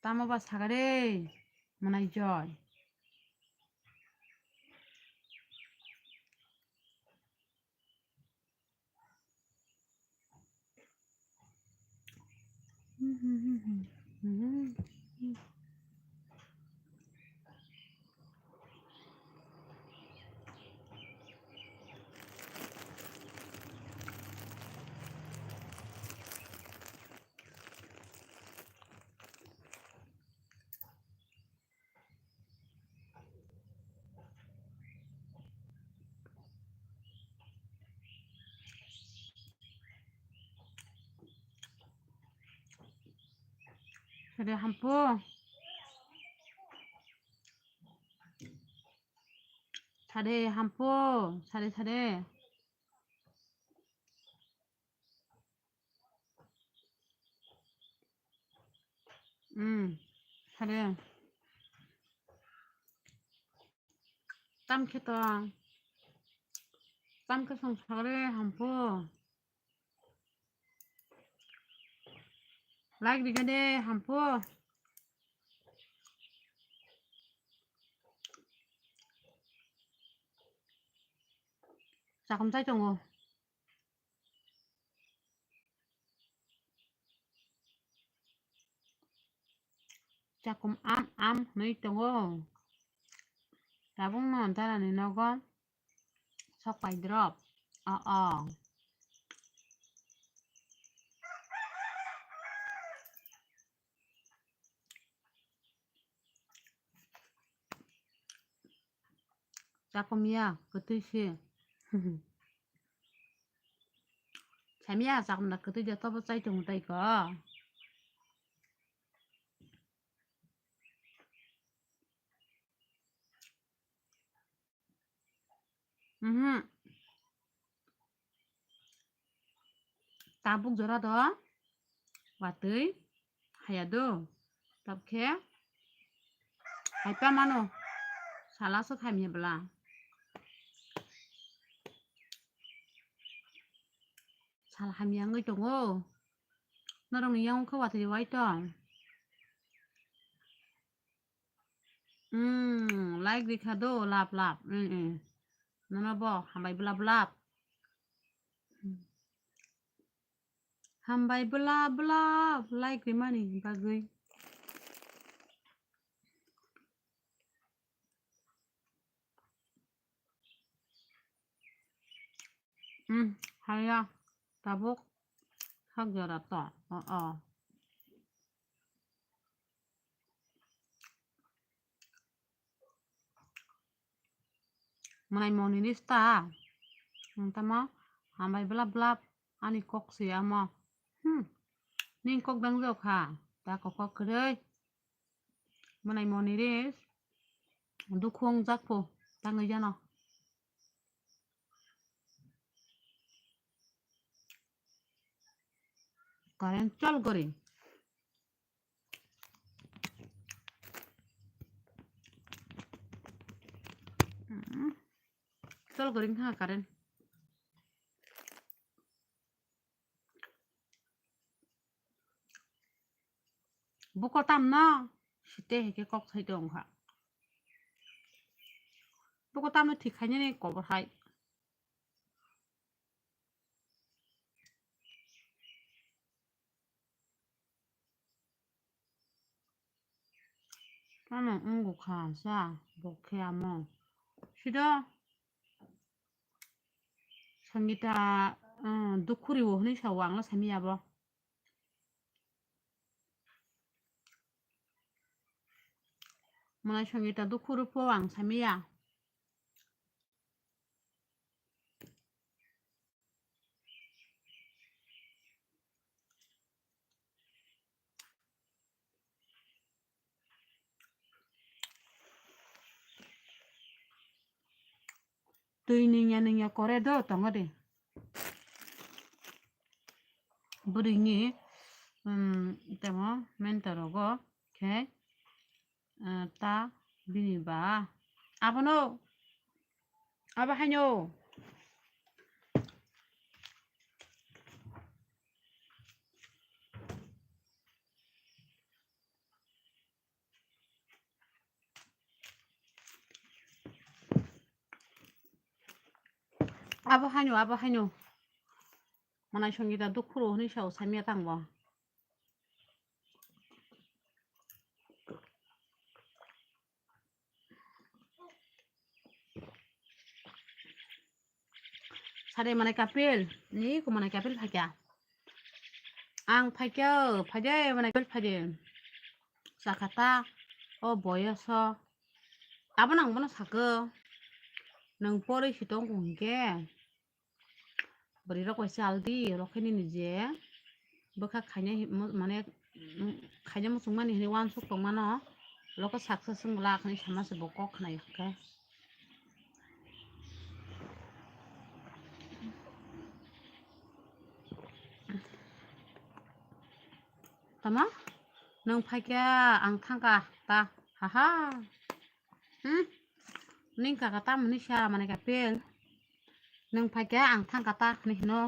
Tamo ba saka de, mwnai Joy. Sade hampo. Sade hampo. Sade, sade. Hmm, sare. Tam khe tong. Tam khe song sagre hampo. Like rikha de hampo. Chakum chai tongo. Chakum am am hwnwi tongo. Tabukno darani nogo sok pai drop. O, o. Chakomya, kwtwi se. Samya, chakomna kwtwi de tobo chai tongo tai ko. Mhm. Tabuk jora do watwi haya do. Tabuk khe hai pa mano. Sala sok hai manya bwla. Sal hamya wngwi tongo. Norokni yango khe watwi wai tong. Mm, like rikha do, lap lap. Mm, mm. Nono bo hambai bwla bwla. Hambai bwla bwla like rimani bagwi. Hmm, haya, tabuk sak jora to. O, o. Mwnai moni ni sta. Ang tamo hambai blap blap ani kok se amo. Hmm. Ning kok dang jok ha. Ta kok kok kwrwi. Mwnai moni ris. Dukhu wng jak pho. Tangwi jano. Current chol gori. Hmm. Chol gori wngkha current. Buko tamno site heke kok sai tong kha. Buko tamno thik khainani kobor hai. Tamo wngkha sa, bo khe amo. Sida Sangita, ah, dukhuri wo hwnwi sao, ang no sami ya bo. Mwnai Sangita dukhuri pho ang sami ya. Twi nungya nungya kore do tongo de. Bwrwini, um, tamo mentor rogo khe, uh, ta bini ba abono, abo haino. Abo haino, abo haino. Mwnai Sangita dukhuro hwnwi sao, samiya tangbo. Sade mwnai Kapil, ni ko mwnai Kapil phaikya. Ang phaikya, phaide mwnai Kapil phaide. Sakata, o boyoso. Abo nang bono sako. Nang pori sitong ko hingke. Bwrwi rok bai chal di, rok khe nini je bwkha khaina hi-, mo-, mane, mm, khaina muchung mani hinwi uansuk tong mano, rok khe success wng glak hinwi sama se bo kok khna ya khe. Tama? Nwng phaikhe ang thangkha ta. Haha. Hmm? Ning kaka ta mani sa mane ka pel. Nwng phaikhe ang thangkha ta hwnwi hino.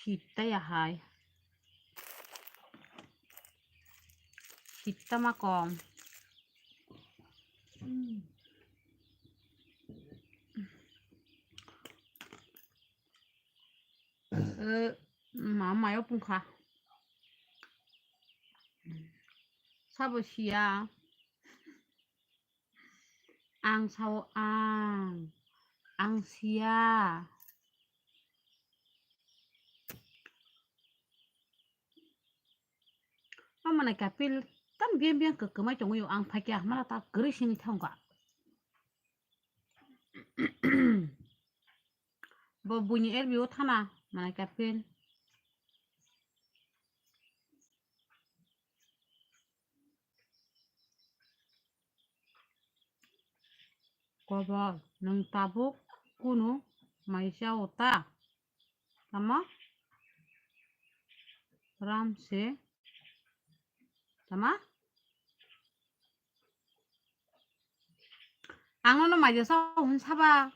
Sita ya hai. Sita ma kong. Eh, ma mayo pungkha. Sabo siya. Ang sao ang. Ang siya. Mama nai kapil tam biang biang kwkwmai tongwi ang phaikya mala ta kwrwi sini thangkha. Bo buini R B O thana, manai kapin. Kobor, nwng tabuk kunu mai chao ta? Tamo? Ramse. Tama? Ang nono mai chao hwn saba.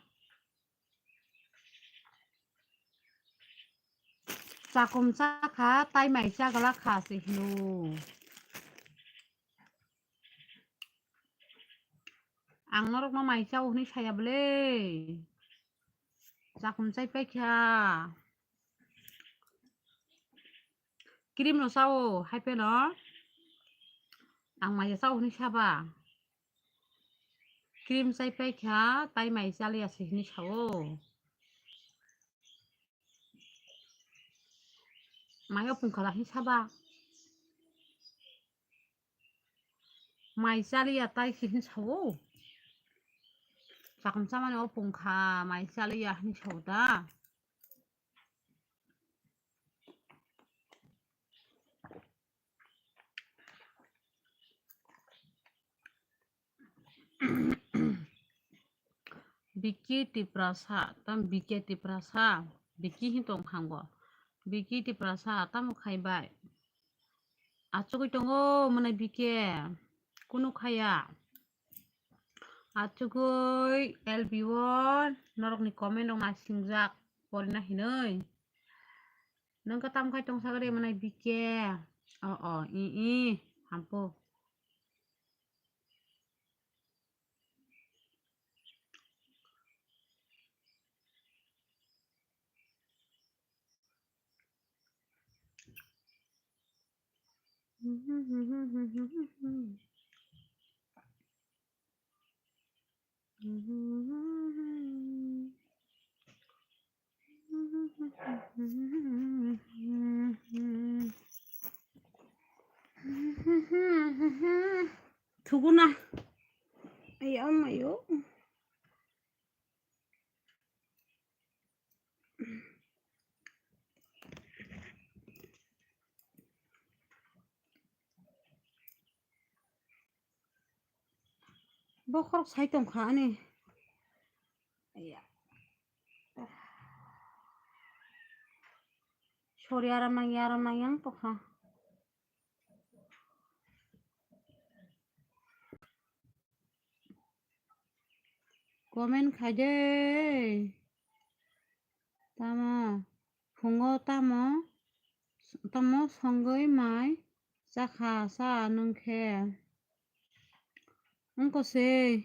Chakum chakha, tai mai chaglak kha se hino. Ang norokno mai chao hwnwi saya bwle. Chakum chai paikha. Cream no chao, hai pheno. Ang mai chao hwnwi saba. Cream chai paikha, tai mai chaliya se hwnwi sao. Mai opung khala hwnwi saba. Mai chaliya tai se hwnwi sao. Chakum chamani opung kha, mai chaliya hwnwi sao da. Biki Tiprasa, tam Biki Tiprasa, Biki hin tong khango. Biki Tiprasa, tamo khai bai. Achugwi tongo mwnai Biki, kunu khaya. Achugwi L B O norokni comment rok nasingjak porina hinwi. Nwng khe tam khai tong sagri mwnai Biki. O, o, i, i, hampu. Thuguna. Ayo, mayo. Bokhorok sai tongkha ani. Aya. Sori aram nang, aram nang yang tongkha. Comment khai de. Tamo phungo tamo, tamo songwi mai chakha sa nwng khe. Wngkha se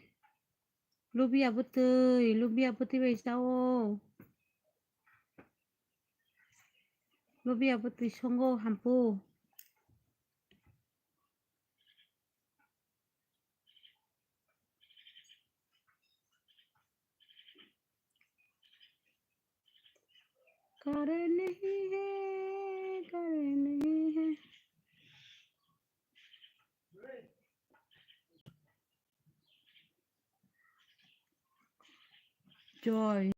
lubia bwtwi, lubia bwtwi bai chao. Lubia bwtwi songo hampu. Current nahi hai, current nahi hai. Joy.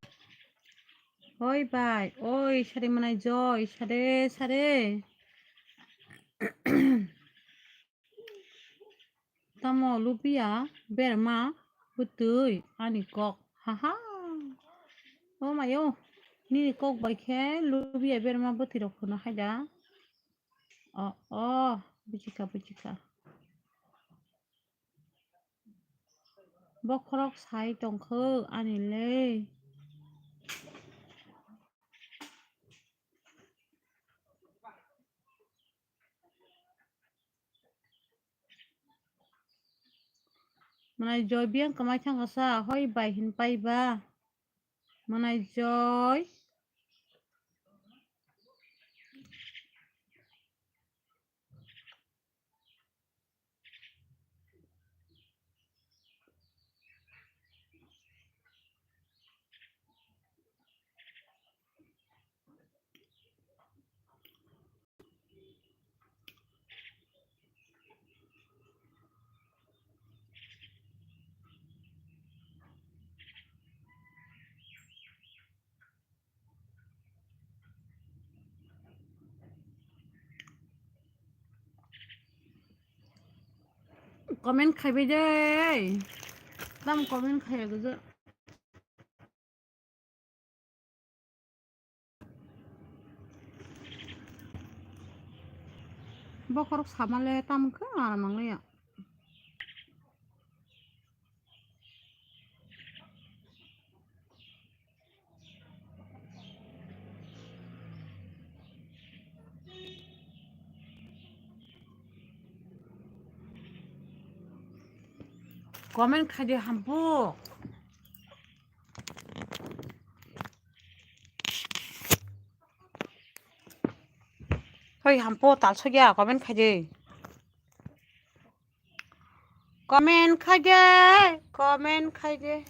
Oi bai, oi sari manai Joy, sare, sare. Tamo lubia berma bwtwi ani kok. Haha. O mayo, nini kok bai khe lubia berma bwtwi rok phano haida. O, o, buchika, buchika. Bokhorok sai tongkho ani le. Mwnai Joy biyang kwmai thangkha sa, hoi bai hin pai ba. Mwnai Joy. Comment khaibai de. Tam comment khaiya gujak. Bokhorok samale tam khe aram nangliya. Comment khaidi hampuk. Hoi hampuk talsokya comment khaidi. Comment khaidi, comment khaidi.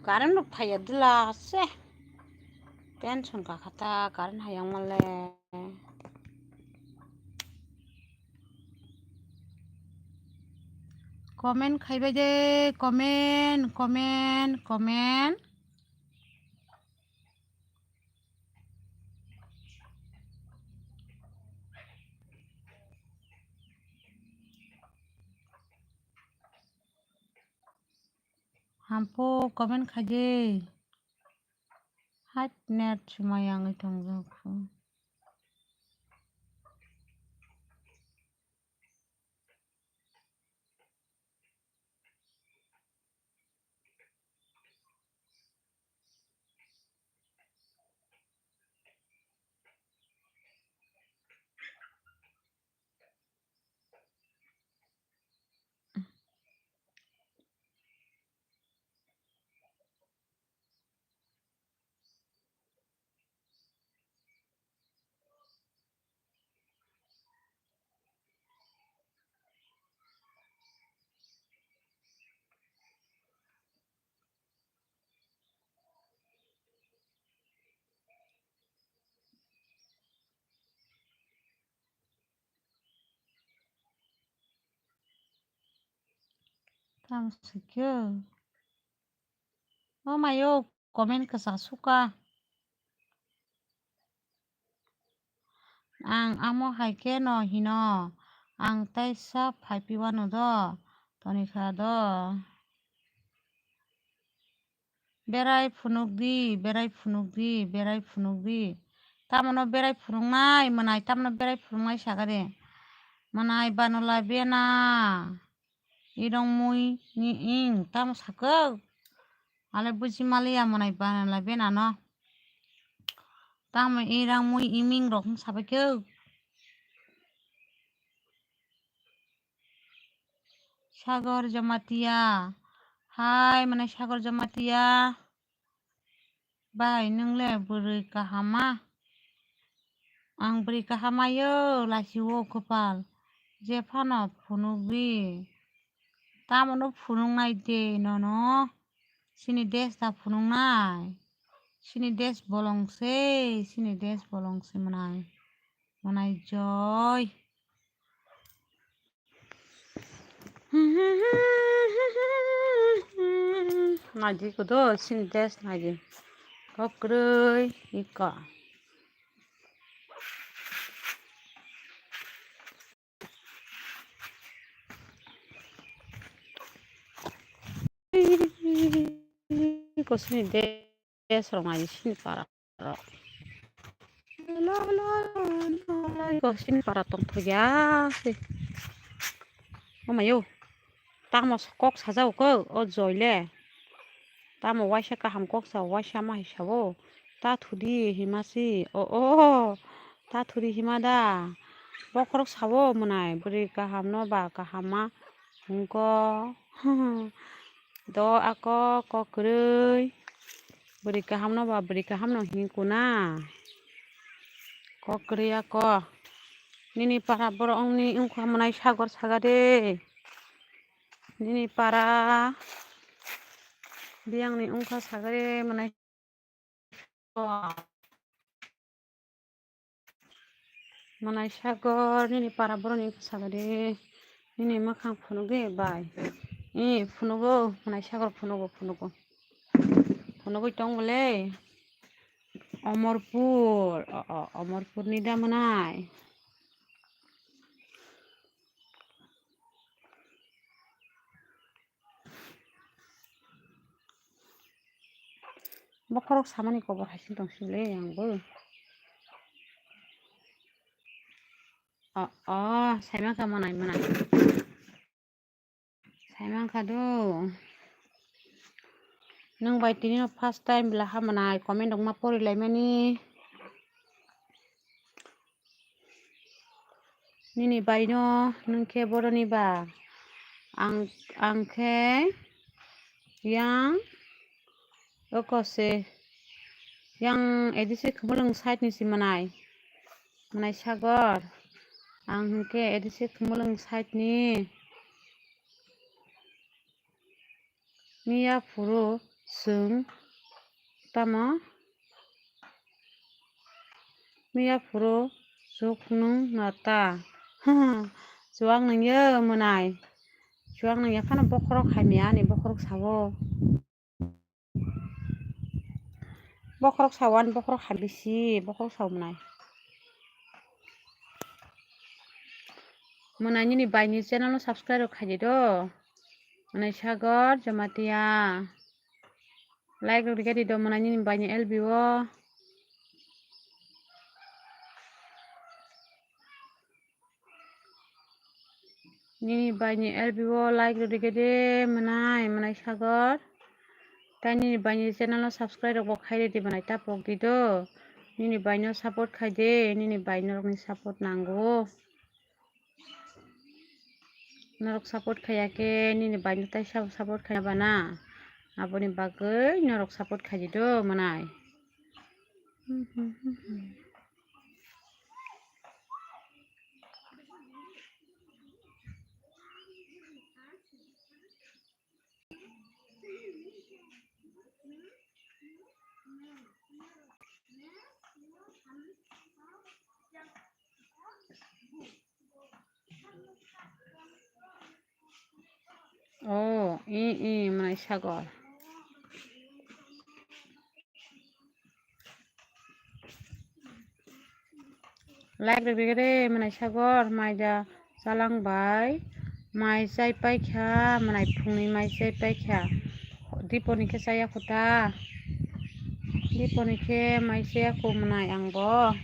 Current rok phaiya dula se. Tension kakha ta current hayang male. Comment khaibai de, comment, comment, comment. Hampuk comment khaidi. Hai net swmai yang tongjak. Tamo swikhe. O mayo, comment kwchak suka. Ang amo hai khe no hino. Ang taisa phaipi wano do. Tonikha do. Berai phunuk di, berai phunuk di, berai phunuk di. Tamono berai phunuknai, mwnai tamono berai phunuknai sakha de. Mwnai banola bena. Irong mui ni ing tamo sakha. Ale buji maliya mwnai banola bena no. Tamo irang mui iming rok sabai khe. Sagor Jamatia. Hai, mane Sagor Jamatia. Bai, nwng le bwrwi kaham ma? Ang bwrwi kaham ma yo, lachi o kwpal. Je phano phunukdi. Tamo no phunuknai de nono. Chini desh da phunuknai. Chini desh bolong se, chini desh bolong se mwnai. Mwnai joy. Naidi kodo chini desh naidi. Kok kwrwi ika. Kosini desh rok naidi chini para. Iko sini para tongthokya se. Omayo. Tamo kok sajao kok o joy le. Tamo waisa kaham kok sa waisa ma hisabo. Ta thudi hima si. O, o. Ta thudi hima da. Bokhorok sabo mwnai bwrwi kaham no ba kaham ma hwnko. Do ako kok kwrwi. Bwrwi kaham no ba bwrwi kaham no hini kuna. Kok kwrwi ako. Nini para borok wngni wngkha mwnai sagor saga de. Nini para biyang ni wngkha saga de mwnai. Mwnai sagor nini para boroni wngkha sagade. Nini mwkhang phunukdi bai. E phunugo, mwnai sagor phunugo, phunugo. Phunugwi tong bole. Omorpur, o, o, Omorpurni da mwnai. Bokhorok samani kobor hai se tong sile ang bo. O, o, saimang kha mwnai, mwnai. Saimang kha do. Nwng bai tini no first time bwla ha mwnai comment rok ma pori lai mani. Nini bai no nwng khe boroni ba. Ang, ang khe yang oko se yang edisi khumulwng side ni si mwnai. Mwnai sagor. Ang hwnkhe edisi khumulwng side ni. Miya phuru chwng tamo? Miya phuru chuknung nata. Chuwak nungya mwnai. Chuwak nungya phano bokhorok hamya ani bokhorok sawo. Bokhorok sawo ani bokhorok hamya si bokhorok sawo mwnai. Mwnai nini bai ni channel no subscribe rok khaidi do. Mwnai sagor Jamatia. Like rok rikha di do mwnai nini bai ni L B o. Nini bai ni L B o like rok rikha di mwnai, mwnai sagor. Tai nini bai ni channel no subscribe rok bo khai di mwnai tapok di do. Nini bai no support khai di, nini bai norok ni support nango. Norok support khaiya khe nini bai no tai sabo support khaiya bana. Aboni bagwi norok support khaidi do mwnai. Oh, i, i, mwnai sagor. Like rwgwi re mwnai sagor, mai da chalang bai. Mai chai paikha, mwnai phungni mai chai paikha. Diponi khe chaya kho ta. Diponi khe mai chaya kho mwnai ang bo.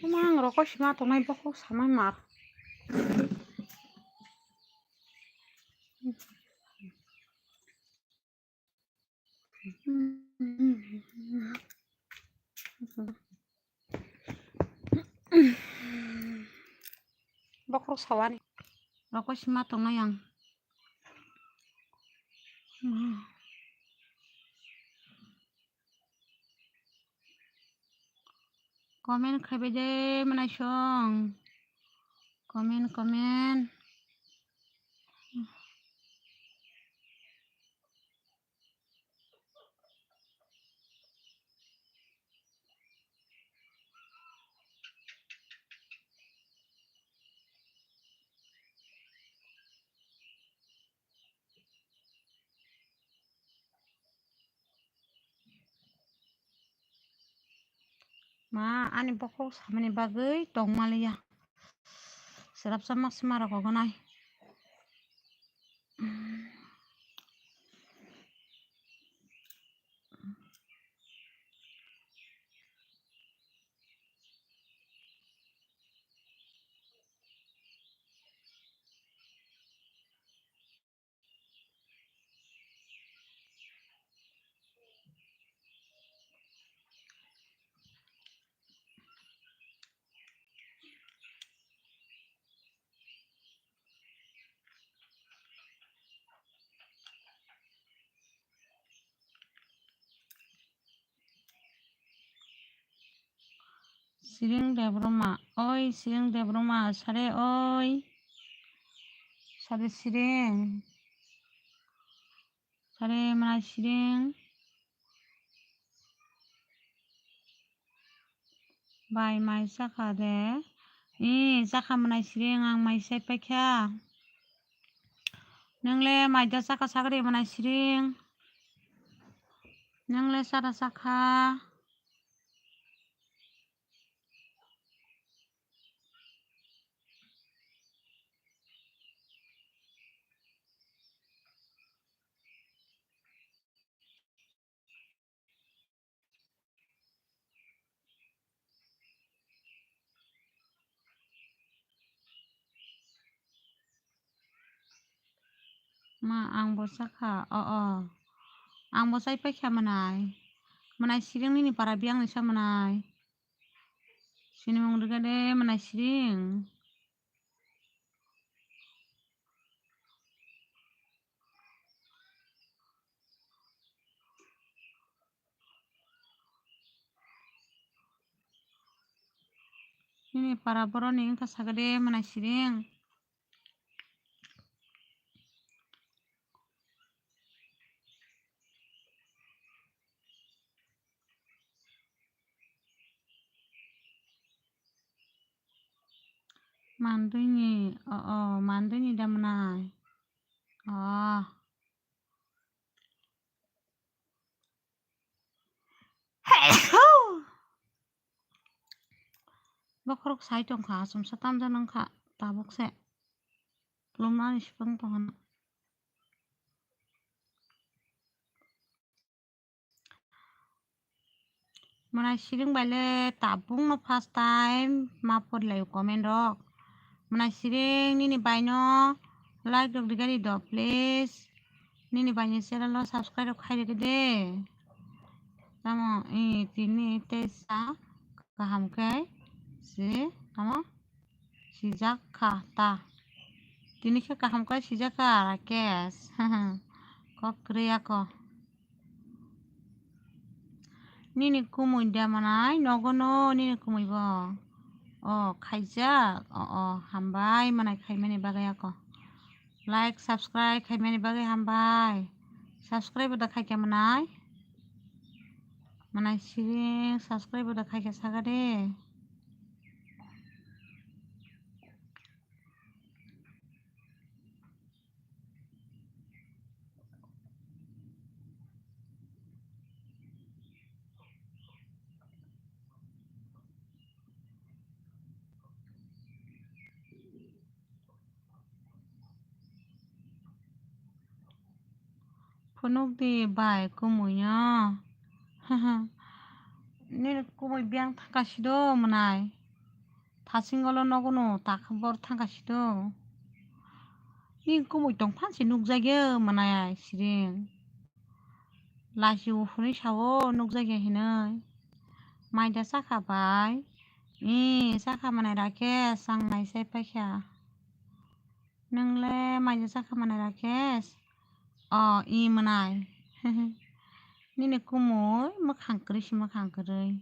Omo ang rokoi sima tongnai bokhok samai mar. Bokhorok sawani. Rokoi sima tongnai ang. Comment khaibai de mwnai song. Comment, comment. Ma, ani bokhok samani bagwi tongmaliya. Swrapsa mak sima rok ogonai. Siring Debroma, oi Siring Debroma, sare oi, sare Siring, sare manai Siring. Bai mai chakha de. I chakha manai Siring, ang mai sai paikha. Nwngle mai da chakha sagri manai Siring. Nwngle sara chakha. Ma, ang bo sakha, o, o. Ang bo sai paikha manai. Manai Siring nini para biyang ni sa manai. Sinimung rwgade manai Siring. Nini para boroni wngkha sagade manai Siring. Mandwini, o, o, mandwini da manai. O. Bokhorok sai tongkha, asomsa tamjak nangkha, tabuk se. Lomnani sipang tongkha. Manai Siring bai le tabuk no first time ma porilaio comment rok. Manai Siring nini bai no like rok rigari do please. Nini bai ni channel no subscribe rok khai rigi de. Tamo i tini tesa kaham khe si tamo sijak kha ta. Tini khe kaham khe sijak kha Rakesh. Kok kwrwi ako. Nini kumui da manai nogo no nini kumui bo. O khaijak. O, o, hambai manai khaimani bagwi ako. Like, subscribe khaimani bagwi hambai. Subscribe bo da khaikha manai. Manai Siring subscribe bo da khaikha sagade. Phunuk di bai kumui no. Nini kumui biyang thangka sido manai. Thasing olo nogo no takha bor thangka sido. Nini kumui tongphan se nukjagyo manai Siring. Lachi o hwnwi sao nukjakya hinwi. Mai da chakha bai? Ee, chakha manai Rakesh, ang nai sai paikha. Nwng le mai da chakha manai Rakesh? O, ee manai. Nini kumui mwkhang kwrwi se mwkhang kwrwi.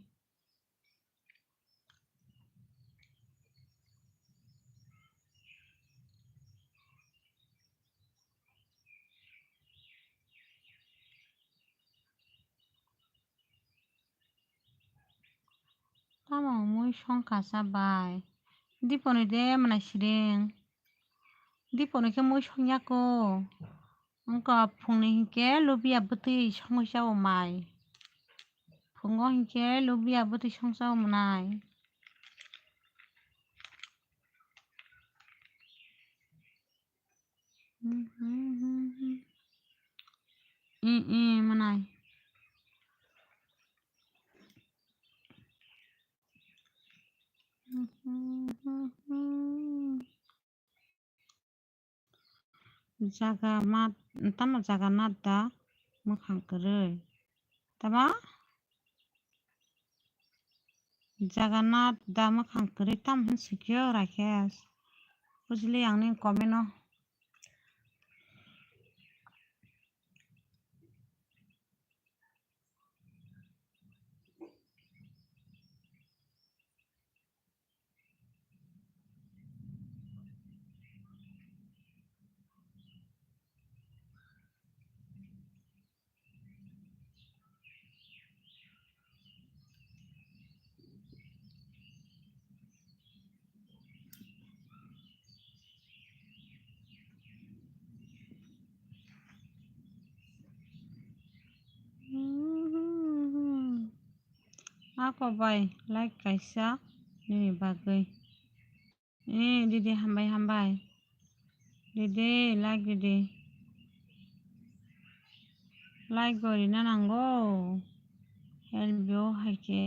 Tamo mui songkha sa bai. Diponi de manai Siring. Diponi khe mui songya ko. Wngkha phungni hinkhe lubia bwtwi songwi chao mai. Phungo hinkhe lubia bwtwi songsa o mwnai. I, i, mwnai. Jaga mat, tamo jaga nat da mwkhang kwrwi. Tamo? Jaga nat da mwkhang kwrwi tam hwn sikyo Rakesh. Bujili ang ni comment o. Ako bai like kaisa nini bagwi. Eh, didi, hambai, hambai. Didi, like didi. Like bo rina nango. Help bo hai khe.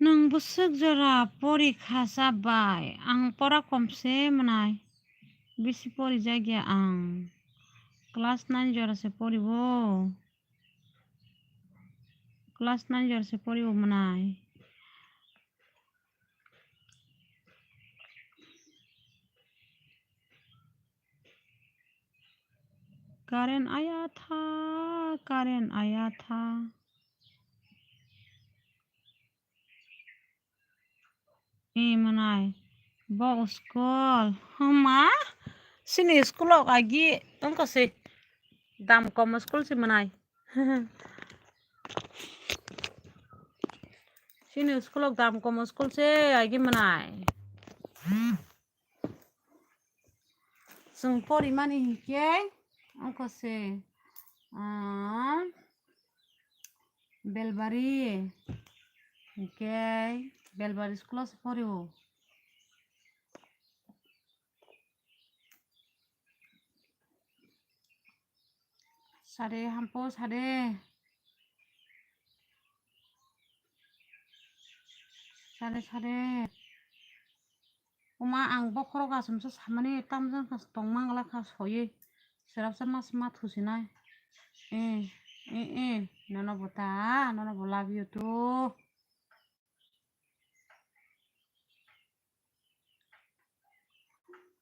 Nwng bwswk jora pori kha sa bai? Ang pora kom se mwnai. Bisi pori jak ya ang. Class nine jora se pori bo. Class nine jora se pori bo mwnai. Current aya tha, current aya tha. Ni mwnai, bo school. Hama? Sini school o agi wngkha se. Dam kom school se mwnai. Sini school o dam kom school se agi mwnai. Chwng porimani hinkhe wngkha se, ah, Belbari, hinkhe Belbari school o se porio. Sade, hampo sade. Sade, sade. Oma, ang bokhorok aswmsa samani tamjani kha tongmangla kha soywi. Swrapsa mas ma thusinai. Eh, eh, eh. Nono bo ta, nono bo love you too.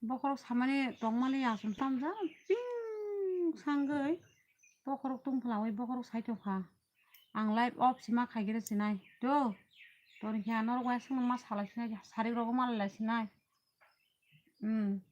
Bokhorok samani tongmani aswm tamjak ping sangwi bokhorok tungphla wi bokhorok saithokha. Ang live off sima khaigre sinai do. Toni khe anorok bai aswk ma salai sinai, sarik rogo malai lai sinai. Hmm.